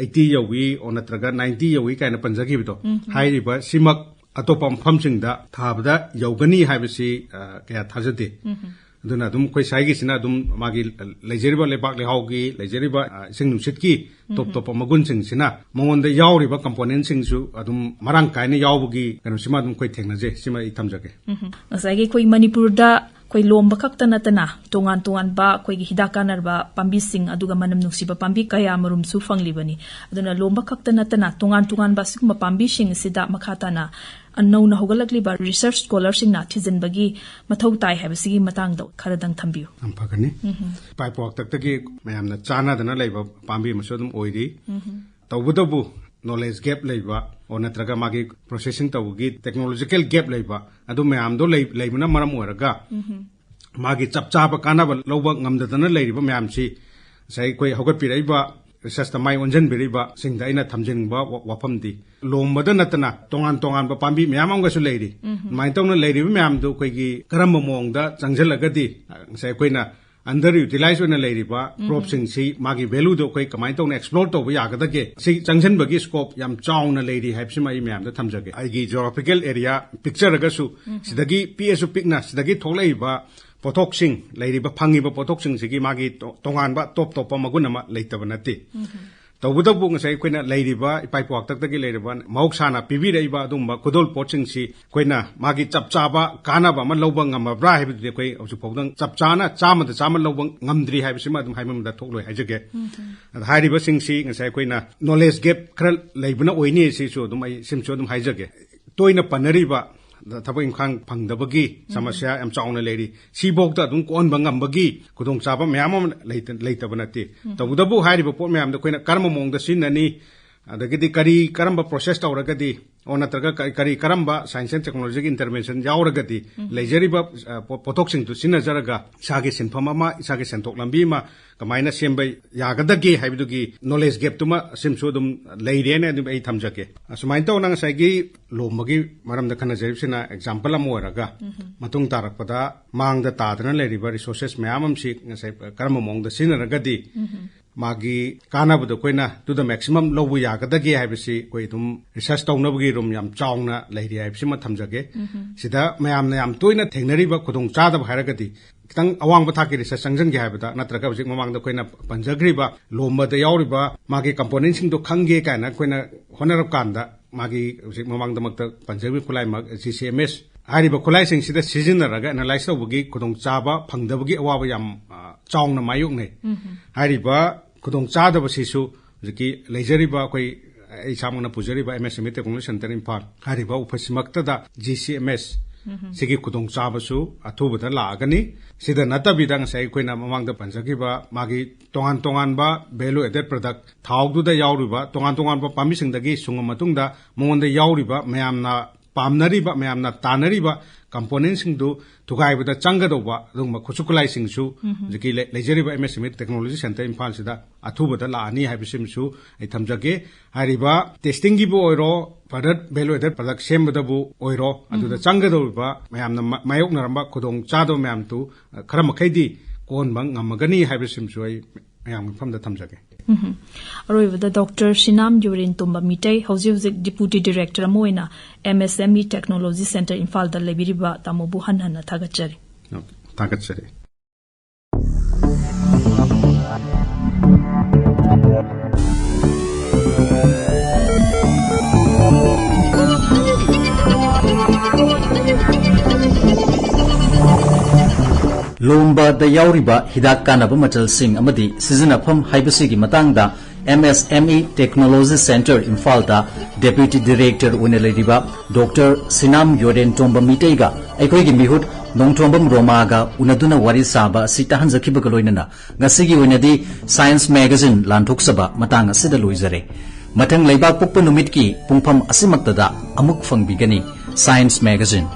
eighty ꯌꯧꯏ ꯑꯣ ꯅꯠꯇ꯭ꯔꯒ ninety ꯌꯧꯏ ꯀꯥꯏꯅ ꯄꯟꯖꯈꯤꯕꯗꯣ, ꯎꯝ꯫ ꯍꯥꯏꯔꯤꯕ ꯁꯤꯃꯛ ꯑꯇꯣꯞꯄ ꯃꯐꯝꯁꯤꯡꯗ ꯊꯥꯕꯗ ꯌꯧꯒꯅꯤ ꯍꯥꯏꯕꯁꯤ, ꯑ, ꯀꯌꯥ ꯊꯥꯖꯗꯦ꯫ ꯎꯝ꯫ ꯑꯗꯨꯅ ꯑꯗꯨꯝ ꯑꯩꯈꯣꯏ ꯁ꯭ꯋꯥꯏꯒꯤꯁꯤꯅ ꯑꯗꯨꯝ ꯃꯥꯒꯤ ꯂꯩꯖꯔꯤꯕ ꯂꯩꯕꯥꯛ ꯂꯩꯍꯥꯎꯒꯤ, ꯂꯩꯖꯔꯤꯕ, ꯑ, ꯏꯁꯤꯡ ꯅꯨꯡꯁꯤꯠꯀꯤ ꯇꯣꯞ ꯎꯝ꯫ ꯇꯣꯞꯄ ꯃꯒꯨꯟꯁꯤꯡꯁꯤꯅ ꯃꯉꯣꯟꯗ ꯌꯥꯎꯔꯤꯕ componentꯁꯤꯡꯁꯨ ꯑꯗꯨꯝ ꯃꯔꯥꯡ ꯀꯥꯏꯅ ꯌꯥꯎꯕꯒꯤ ꯀꯩꯅꯣꯁꯤꯃ ꯑꯗꯨꯝ ꯑꯩꯈꯣꯏ ꯊꯦꯡꯅꯖꯩ꯫ ꯁꯤꯃ ꯑꯩ ꯊꯝꯖꯒꯦ꯫ ꯎꯝ꯫ ꯉꯁꯥꯏꯒꯤ ꯑꯩꯈꯣꯏ ꯃꯅꯤꯄꯨꯔꯗ ꯑꯩꯈꯣꯏ ꯂꯣꯝꯕ ꯈꯛꯇ ꯅꯠꯇꯅ ꯇꯣꯉꯥꯟ ꯇꯣꯉꯥꯟꯕ ꯑꯩꯈꯣꯏꯒꯤ ꯍꯤꯗꯥꯛ ꯀꯥꯟꯅꯔꯕ ꯄꯥꯝꯕꯤꯁꯤꯡ ꯑꯗꯨꯒ ꯃꯅꯝ ꯅꯨꯡꯁꯤꯕ ꯄꯥꯝꯕꯤ ꯀꯌꯥ ꯃꯔꯨꯝꯁꯨ ꯐꯪꯂꯤꯕꯅꯤ꯫ ꯑꯗꯨꯅ ꯂꯣꯝꯕ ꯈꯛꯇ ꯅꯠꯇꯅ ꯇꯣꯉꯥꯟ ꯇꯣꯉꯥꯟꯕ ꯑꯁꯤꯒꯨꯝꯕ ꯄꯥꯝꯕꯤꯁꯤꯡ ꯑꯁꯤꯗ ꯃꯈꯥ ꯇꯥꯅ ꯅꯧꯅ ꯍꯧꯒꯠꯂꯛꯂꯤꯕ research scholarꯁꯤꯡꯅ ꯊꯤꯖꯤꯟꯕꯒꯤ ꯃꯊꯧ ꯇꯥꯏ ꯍꯥꯏꯕꯁꯤꯒꯤ ꯃꯇꯥꯡꯗ ꯈꯔꯗꯪ ꯊꯝꯕꯤꯌꯨ꯫ ꯌꯥꯝ ꯐꯒꯅꯤ꯫ ꯎꯝ꯫ ꯏꯄꯥ ꯏꯄꯨ ꯍꯥꯛꯇꯛꯇꯒꯤ ꯃꯌꯥꯝꯅ ꯆꯥꯟꯅꯗꯅ ꯂꯩꯕ ꯄꯥꯝꯕꯤ ꯑꯃꯁꯨ ꯑꯗꯨꯝ ꯑꯣꯏꯔꯤ꯫ ꯎꯝ꯫ ꯇꯧꯕꯇꯕꯨ knowledge gap ꯂꯩꯕ ꯑꯣ ꯅꯠꯇ꯭ꯔꯒ ꯃꯥꯒꯤ processing ꯇꯧꯕꯒꯤ technological gap ꯂꯩꯕ, ꯑꯗꯨ ꯃꯌꯥꯝꯗꯣ ꯂꯩ-, ꯂꯩꯕꯅ ꯃꯔꯝ ꯑꯣꯏꯔꯒ ꯎꯝ꯫ ꯃꯥꯒꯤ ꯆꯞ ꯆꯥꯕ ꯀꯥꯟꯅꯕ ꯂꯧꯕ ꯉꯝꯗꯗꯅ ꯂꯩꯔꯤꯕ ꯃꯌꯥꯝꯁꯤ ꯉꯁꯥꯏ ꯑꯩꯈꯣꯏ ꯍꯧꯒꯠꯄꯤꯔꯛꯏꯕ researchꯇ ꯃꯥꯏ ꯑꯣꯟꯁꯤꯟꯕꯤꯔꯛꯏꯕ ꯁꯤꯡꯗ ꯑꯩꯅ ꯊꯝꯖꯅꯤꯡꯕ ꯋꯥ-, ꯋꯥꯐꯝꯗꯤ ꯂꯣꯝꯕꯗ ꯅꯠꯇꯅ ꯇꯣꯉꯥꯟ ꯇꯣꯉꯥꯟꯕ ꯄꯥꯝꯕꯤ ꯃꯌꯥꯝ ꯑꯃꯒꯁꯨ ꯂꯩꯔꯤ꯫ ꯎꯝ꯫ ꯑꯗꯨꯃꯥꯏꯅ ꯇꯧꯅ ꯂꯩꯔꯤꯕ ꯃꯌꯥꯝꯗꯨ ꯑꯩꯈꯣꯏꯒꯤ ꯀꯔꯝꯕ ꯃꯑꯣꯡꯗ ꯆꯪꯁꯤꯜꯂꯒꯗꯤ, ꯑ, ꯉꯁꯥꯏ ꯑꯩꯈꯣꯏꯅ under utilize ꯑꯣꯏꯅ ꯂꯩꯔꯤꯕ ꯎꯝ꯫ cropꯁꯤꯡꯁꯤ ꯃꯥꯒꯤ valueꯗꯨ ꯑꯩꯈꯣꯏ ꯀꯃꯥꯏꯅ ꯇꯧꯅ explore ꯇꯧꯕ ꯌꯥꯒꯗꯒꯦ? ꯁꯤ ꯆꯪꯁꯤꯟꯕꯒꯤ scope ꯌꯥꯝ ꯆꯥꯎꯅ ꯂꯩꯔꯤ ꯍꯥꯏꯕꯁꯤꯃ ꯑꯩ ꯃꯌꯥꯝꯗ ꯊꯝꯖꯒꯦ꯫ ꯑꯩꯒꯤ geographical area ꯄꯤꯛꯆꯔꯒꯁꯨ ꯎꯝ꯫ ꯁꯤꯗꯒꯤ ꯄꯤꯛꯑꯁꯨ ꯄꯤꯛꯅ ꯁꯤꯗꯒꯤ ꯊꯣꯛꯂꯛꯏꯕ ꯄꯣꯠꯊꯣꯛꯁꯤꯡ, ꯂꯩꯔꯤꯕ ꯐꯪꯉꯤꯕ ꯄꯣꯠꯊꯣꯛꯁꯤꯡꯁꯤꯒꯤ ꯃꯥꯒꯤ ꯇꯣ-, ꯇꯣꯉꯥꯟꯕ ꯇꯣꯞ ꯇꯣꯞꯄ ꯃꯒꯨꯟ ꯑꯃ ꯂꯩꯇꯕ ꯅꯠꯇꯦ꯫ ꯎꯝ꯫ ꯇꯧꯕꯇꯕꯨ ꯉꯁꯥꯏ ꯑꯩꯈꯣꯏꯅ ꯂꯩꯔꯤꯕ ꯏꯄꯥ ꯏꯄꯨ ꯍꯥꯛꯇꯛꯇꯒꯤ ꯂꯩꯔꯤꯕ ꯃꯍꯧꯁꯥꯅ ꯄꯤꯕꯤꯔꯛꯏꯕ ꯑꯗꯨꯒꯨꯝꯕ ꯈꯨꯗꯣꯜ ꯄꯣꯠꯁꯤꯡꯁꯤ ꯑꯩꯈꯣꯏꯅ ꯃꯥꯒꯤ ꯆꯞ ꯆꯥꯕ ꯀꯥꯟꯅꯕ ꯑꯃ ꯂꯧꯕ ꯉꯝꯃꯕ꯭ꯔꯥ ꯍꯥꯏꯕꯗꯨꯗꯤ ꯑꯩꯈꯣꯏ ꯍꯧꯖꯤꯛ ꯐꯥꯎꯗ ꯆꯞ ꯆꯥꯅ ꯆꯥꯃꯗ ꯆꯥꯃ ꯂꯧꯕ ꯉꯝꯗ꯭ꯔꯤ ꯍꯥꯏꯕꯁꯤꯃ ꯑꯗꯨꯝ ꯍꯥꯏꯃꯟꯕꯗ ꯊꯣꯛꯂꯣꯏ ꯍꯥꯏꯖꯒꯦ꯫ ꯎꯝ꯫ ꯑꯗ ꯍꯥꯏꯔꯤꯕꯁꯤꯡꯁꯤ ꯉꯁꯥꯏ ꯑꯩꯈꯣꯏꯅ knowledge gap ꯈꯔ ꯂꯩꯕꯅ ꯑꯣꯏꯅꯤ, ꯁꯤꯁꯨ ꯑꯗꯨꯝ ꯑꯩ ꯁꯤꯃꯁꯨ ꯑꯗꯨꯝ ꯍꯥꯏꯖꯒꯦ꯫ ꯇꯣꯏꯅ ꯄꯟꯅꯔꯤꯕ ꯊꯕꯛ ꯏꯪꯈꯥꯡ ꯐꯪꯗꯕꯒꯤ ꯁꯃꯁ꯭ꯌꯥ ꯌꯥꯝ ꯆꯥꯎꯅ ꯂꯩꯔꯤ꯫ ꯁꯤꯐꯥꯎꯗ ꯑꯗꯨꯝ ꯀꯣꯛꯍꯟꯕ ꯉꯝꯕꯒꯤ ꯈꯨꯗꯣꯡꯆꯥꯕ ꯃꯌꯥꯝ ꯑꯃ ꯂꯩꯇ-, ꯂꯩꯇꯕ ꯅꯠꯇꯦ꯫ ꯇꯧꯕꯇꯕꯨ ꯍꯥꯏꯔꯤꯕ ꯄꯣꯠ ꯃꯌꯥꯝꯗꯣ ꯑꯩꯈꯣꯏꯅ ꯀꯔꯝꯕ ꯃꯑꯣꯡꯗ ꯁꯤꯖꯤꯟꯅꯅꯤ, ꯑꯗꯒꯤꯗꯤ ꯀꯔꯤ, ꯀꯔꯝꯕ process ꯇꯧꯔꯒꯗꯤ, ꯑꯣ, ꯅꯠꯇ꯭ꯔꯒ ꯀꯔꯤ, ꯀꯔꯤ, ꯀꯔꯝꯕ science and technology ꯒꯤ intervention ꯌꯥꯎꯔꯒꯗꯤ ꯂꯩꯖꯔꯤꯕ, ꯑ, ꯄꯣ-, ꯄꯣꯠꯊꯣꯛꯁꯤꯡꯗꯨ ꯁꯤꯖꯤꯟꯅꯖꯔꯒ ꯏꯁꯥꯒꯤ ꯁꯤꯟꯐꯝ ꯑꯃ, ꯏꯁꯥꯒꯤ ꯁꯦꯟꯊꯣꯛ ꯂꯝꯕꯤ ꯑꯃ ꯀꯃꯥꯏꯅ ꯁꯦꯝꯕ ꯌꯥꯒꯗꯒꯦ ꯍꯥꯏꯕꯗꯨꯒꯤ knowledge gap ꯇꯨꯃ ꯁꯤꯃꯁꯨ ꯑꯗꯨꯝ ꯂꯩꯔꯦꯅ ꯑꯗꯨꯝ ꯑꯩ ꯊꯝꯖꯒꯦ꯫ ꯑꯁꯨꯃꯥꯏꯅ ꯇꯧꯅ ꯉꯁꯥꯏꯒꯤ ꯂꯣꯝꯕꯒꯤ ꯃꯔꯝꯗ ꯈꯟꯅꯖꯔꯤꯕꯁꯤꯅ example ꯑꯃ ꯑꯣꯏꯔꯒ, ꯃꯇꯨꯡ ꯇꯥꯔꯛꯄꯗ ꯃꯥꯡꯗ ꯇꯥꯗꯅ ꯂꯩꯔꯤꯕ resources ꯃꯌꯥꯝ ꯑꯃꯁꯤ ꯉꯁꯥꯏ ꯀꯔꯝꯕ ꯃꯑꯣꯡꯗ ꯁꯤꯖꯤꯟꯅꯔꯒꯗꯤ ꯃꯥꯒꯤ ꯀꯥꯟꯅꯕꯗꯣ ꯑꯩꯈꯣꯏꯅ to the maximum ꯂꯧꯕ ꯌꯥꯒꯗꯒꯦ ꯍꯥꯏꯕꯁꯤ ꯑꯩꯈꯣꯏ ꯑꯗꯨꯝ research ꯇꯧꯅꯕꯒꯤ room ꯌꯥꯝ ꯆꯥꯎꯅ ꯂꯩꯔꯤ ꯍꯥꯏꯕꯁꯤꯃ ꯊꯝꯖꯒꯦ꯫ ꯁꯤꯗ ꯃꯌꯥꯝꯅ ꯌꯥꯝ ꯇꯣꯏꯅ ꯊꯦꯡꯅꯔꯤꯕ ꯈꯨꯗꯣꯡꯆꯥꯗꯕ ꯍꯥꯏꯔꯒꯗꯤ, ꯈꯤꯇꯪ ꯑꯋꯥꯡꯕ ꯊꯥꯛꯀꯤ research ꯆꯪꯁꯤꯟꯒꯦ ꯍꯥꯏꯕꯗ, ꯅꯠꯇ꯭ꯔꯒ ꯍꯧꯖꯤꯛ ꯃꯃꯥꯡꯗ ꯑꯩꯈꯣꯏꯅ ꯄꯟꯖꯈ꯭ꯔꯤꯕ ꯂꯣꯝꯕꯗ ꯌꯥꯎꯔꯤꯕ ꯃꯥꯒꯤ component ꯁꯤꯡꯗꯣ ꯈꯪꯒꯦ ꯀꯥꯏꯅ ꯑꯩꯈꯣꯏꯅ ꯍꯣꯠꯅꯔꯛ ꯀꯥꯟꯗ, ꯃꯥꯒꯤ ꯍꯧꯖꯤꯛ ꯃꯃꯥꯡꯗꯃꯛꯇ ꯄꯟꯖꯈ꯭ꯔꯤꯕ ꯈꯨꯠꯂꯥꯏꯃꯛ G C M S ꯍꯥꯏꯔꯤꯕ ꯈꯨꯠꯂꯥꯏꯁꯤꯡꯁꯤꯗ ꯁꯤꯖꯤꯟꯅꯔꯒ analyze ꯇꯧꯕꯒꯤ ꯈꯨꯗꯣꯡꯆꯥꯕ ꯐꯪꯗꯕꯒꯤ ꯑꯋꯥꯕ ꯌꯥꯝ, ꯑ, ꯆꯥꯎꯅ ꯃꯥꯌꯣꯛꯅꯩ꯫ ꯍꯥꯏꯔꯤꯕ ꯈꯨꯗꯣꯡꯆꯥꯗꯕꯁꯤꯁꯨ ꯍꯧꯖꯤꯛꯀꯤ ꯂꯩꯖꯔꯤꯕ ꯑꯩꯈꯣꯏ, ꯑꯩ ꯏꯁꯥꯃꯛꯅ ꯄꯨꯖꯔꯤꯕ M S M E Technology Center Imphal ꯍꯥꯏꯔꯤꯕ office ꯃꯛꯇꯗ G C M S ꯁꯤꯒꯤ ꯈꯨꯗꯣꯡꯆꯥꯕꯁꯨ ꯑꯊꯨꯕꯗ ꯂꯥꯛꯑꯒꯅꯤ꯫ ꯁꯤꯗ ꯅꯠꯇꯕꯤꯗ ꯉꯁꯥꯏ ꯑꯩꯈꯣꯏꯅ ꯃꯃꯥꯡꯗ ꯄꯟꯖꯈꯤꯕ ꯃꯥꯒꯤ ꯇꯣꯉꯥꯟ ꯇꯣꯉꯥꯟꯕ value added product, ꯊꯥꯎꯗꯨꯗ ꯌꯥꯎꯔꯤꯕ ꯇꯣꯉꯥꯟ ꯇꯣꯉꯥꯟꯕ ꯄꯥꯝꯕꯤꯁꯤꯡꯗꯒꯤ ꯁꯨꯡꯉ ꯃꯇꯨꯡꯗ ꯃꯉꯣꯟꯗ ꯌꯥꯎꯔꯤꯕ ꯃꯌꯥꯝꯅ ꯄꯥꯝꯅꯔꯤꯕ, ꯃꯌꯥꯝꯅ ꯇꯥꯟꯅꯔꯤꯕ component ꯁꯤꯡꯗꯨ ꯊꯨꯒꯥꯏꯕꯗ ꯆꯪꯒꯗꯧꯕ ꯑꯗꯨꯒꯨꯝꯕ ꯈꯨꯠꯁꯨ ꯈꯨꯠꯂꯥꯏꯁꯤꯡꯁꯨ ꯍꯧꯖꯤꯛꯀꯤ ꯂꯩ-, ꯂꯩꯖꯔꯤꯕ M S M E Technology Center ꯏꯝꯐꯥꯜꯁꯤꯗ ꯑꯊꯨꯕꯗ ꯂꯥꯛꯑꯅꯤ ꯍꯥꯏꯕꯁꯤꯃꯁꯨ ꯑꯩ ꯊꯝꯖꯒꯦ꯫ ꯍꯥꯏꯔꯤꯕ testing ꯒꯤꯕꯨ ꯑꯣꯏꯔꯣ, further value added product ꯁꯦꯝꯕꯗꯕꯨ ꯑꯣꯏꯔꯣ, ꯑꯗꯨꯗ ꯆꯪꯒꯗꯧꯔꯤꯕ ꯃꯌꯥꯝꯅ ꯃ-, ꯃꯥꯌꯣꯛꯅꯔꯝꯕ ꯈꯨꯗꯣꯡꯆꯥꯗꯕ ꯃꯌꯥꯝꯗꯨ, ꯑ, ꯈꯔ ꯃꯈꯩꯗꯤ ꯀꯣꯛꯍꯟꯕ ꯉꯝꯃꯒꯅꯤ ꯍꯥꯏꯕꯁꯤꯃꯁꯨ ꯑꯩ ꯃꯌꯥꯝꯒꯤ ꯃꯐꯝꯗ ꯊꯝꯖꯒꯦ꯫ ꯑꯔꯣꯏꯕꯗ ꯗꯣꯛꯇꯔ ꯁꯤꯅꯥꯝ ꯌꯨꯔꯦꯟ ꯇꯣꯝꯕ ꯃꯤꯇꯩ, ꯍꯧꯖꯤꯛ ꯍꯧꯖꯤꯛ Deputy Director ꯑꯃ ꯑꯣꯏꯅ M S M E Technology Center ꯏꯝꯐꯥꯜꯗ ꯂꯩꯕꯤꯔꯤꯕ ꯇꯥꯃꯣꯕꯨ ꯍꯟꯅ ꯍꯟꯅ ꯊꯥꯒꯠꯆꯔꯤ꯫ ꯊꯥꯒꯠꯆꯔꯤ꯫ ꯂꯣꯝꯕꯗ ꯌꯥꯎꯔꯤꯕ ꯍꯤꯗꯥꯛ ꯀꯥꯟꯅꯕ ꯃꯆꯜꯁꯤꯡ ꯑꯃꯗꯤ ꯁꯤꯖꯤꯟꯅꯐꯝ ꯍꯥꯏꯕꯁꯤꯒꯤ ꯃꯇꯥꯡꯗ ꯑꯦꯝ ꯑꯦꯁ ꯑꯦꯝ ꯏ ꯇꯦꯛꯅꯣꯂꯣꯖꯤ ꯁꯦꯟꯇꯔ ꯏꯝꯐꯥꯜꯗ ꯗꯦꯄ꯭ꯌꯨꯇꯤ ꯗꯤꯔꯦꯛꯇꯔ ꯑꯣꯏꯅ ꯂꯩꯔꯤꯕ ꯗꯣꯛꯇꯔ ꯁꯤꯅꯥꯝ ꯌꯣꯔꯦꯟꯇꯣꯝꯕ ꯃꯤꯇꯩꯒ ꯑꯩꯈꯣꯏꯒꯤ ꯃꯤꯍꯨꯠ ꯅꯣꯡꯊꯣꯝꯕꯝ ꯔꯣꯃꯥꯒ ꯎꯅꯗꯨꯅ ꯋꯥꯔꯤ ꯁꯥꯕ ꯑꯁꯤ ꯇꯥꯍꯟꯖꯈꯤꯕꯒ ꯂꯣꯏꯅꯅ ꯉꯁꯤꯒꯤ ꯑꯣꯏꯅꯗꯤ ꯁꯥꯏꯟꯁ ꯃꯦꯒꯥꯖꯤꯟ ꯂꯥꯟꯊꯣꯛꯆꯕ ꯃꯇꯥꯡ ꯑꯁꯤꯗ ꯂꯣꯏꯖꯔꯦ꯫ ꯃꯊꯪ ꯂꯩꯕꯥꯛ ꯄꯣꯛꯄ ꯅꯨꯃꯤꯠꯀꯤ ꯄꯨꯡꯐꯝ ꯑꯁꯤꯃꯛꯇꯗ ꯑꯃꯨꯛ ꯐꯪꯕꯤꯒꯅꯤ ꯁꯥꯏꯟꯁ ꯃꯦꯒꯥꯖꯤꯟ꯫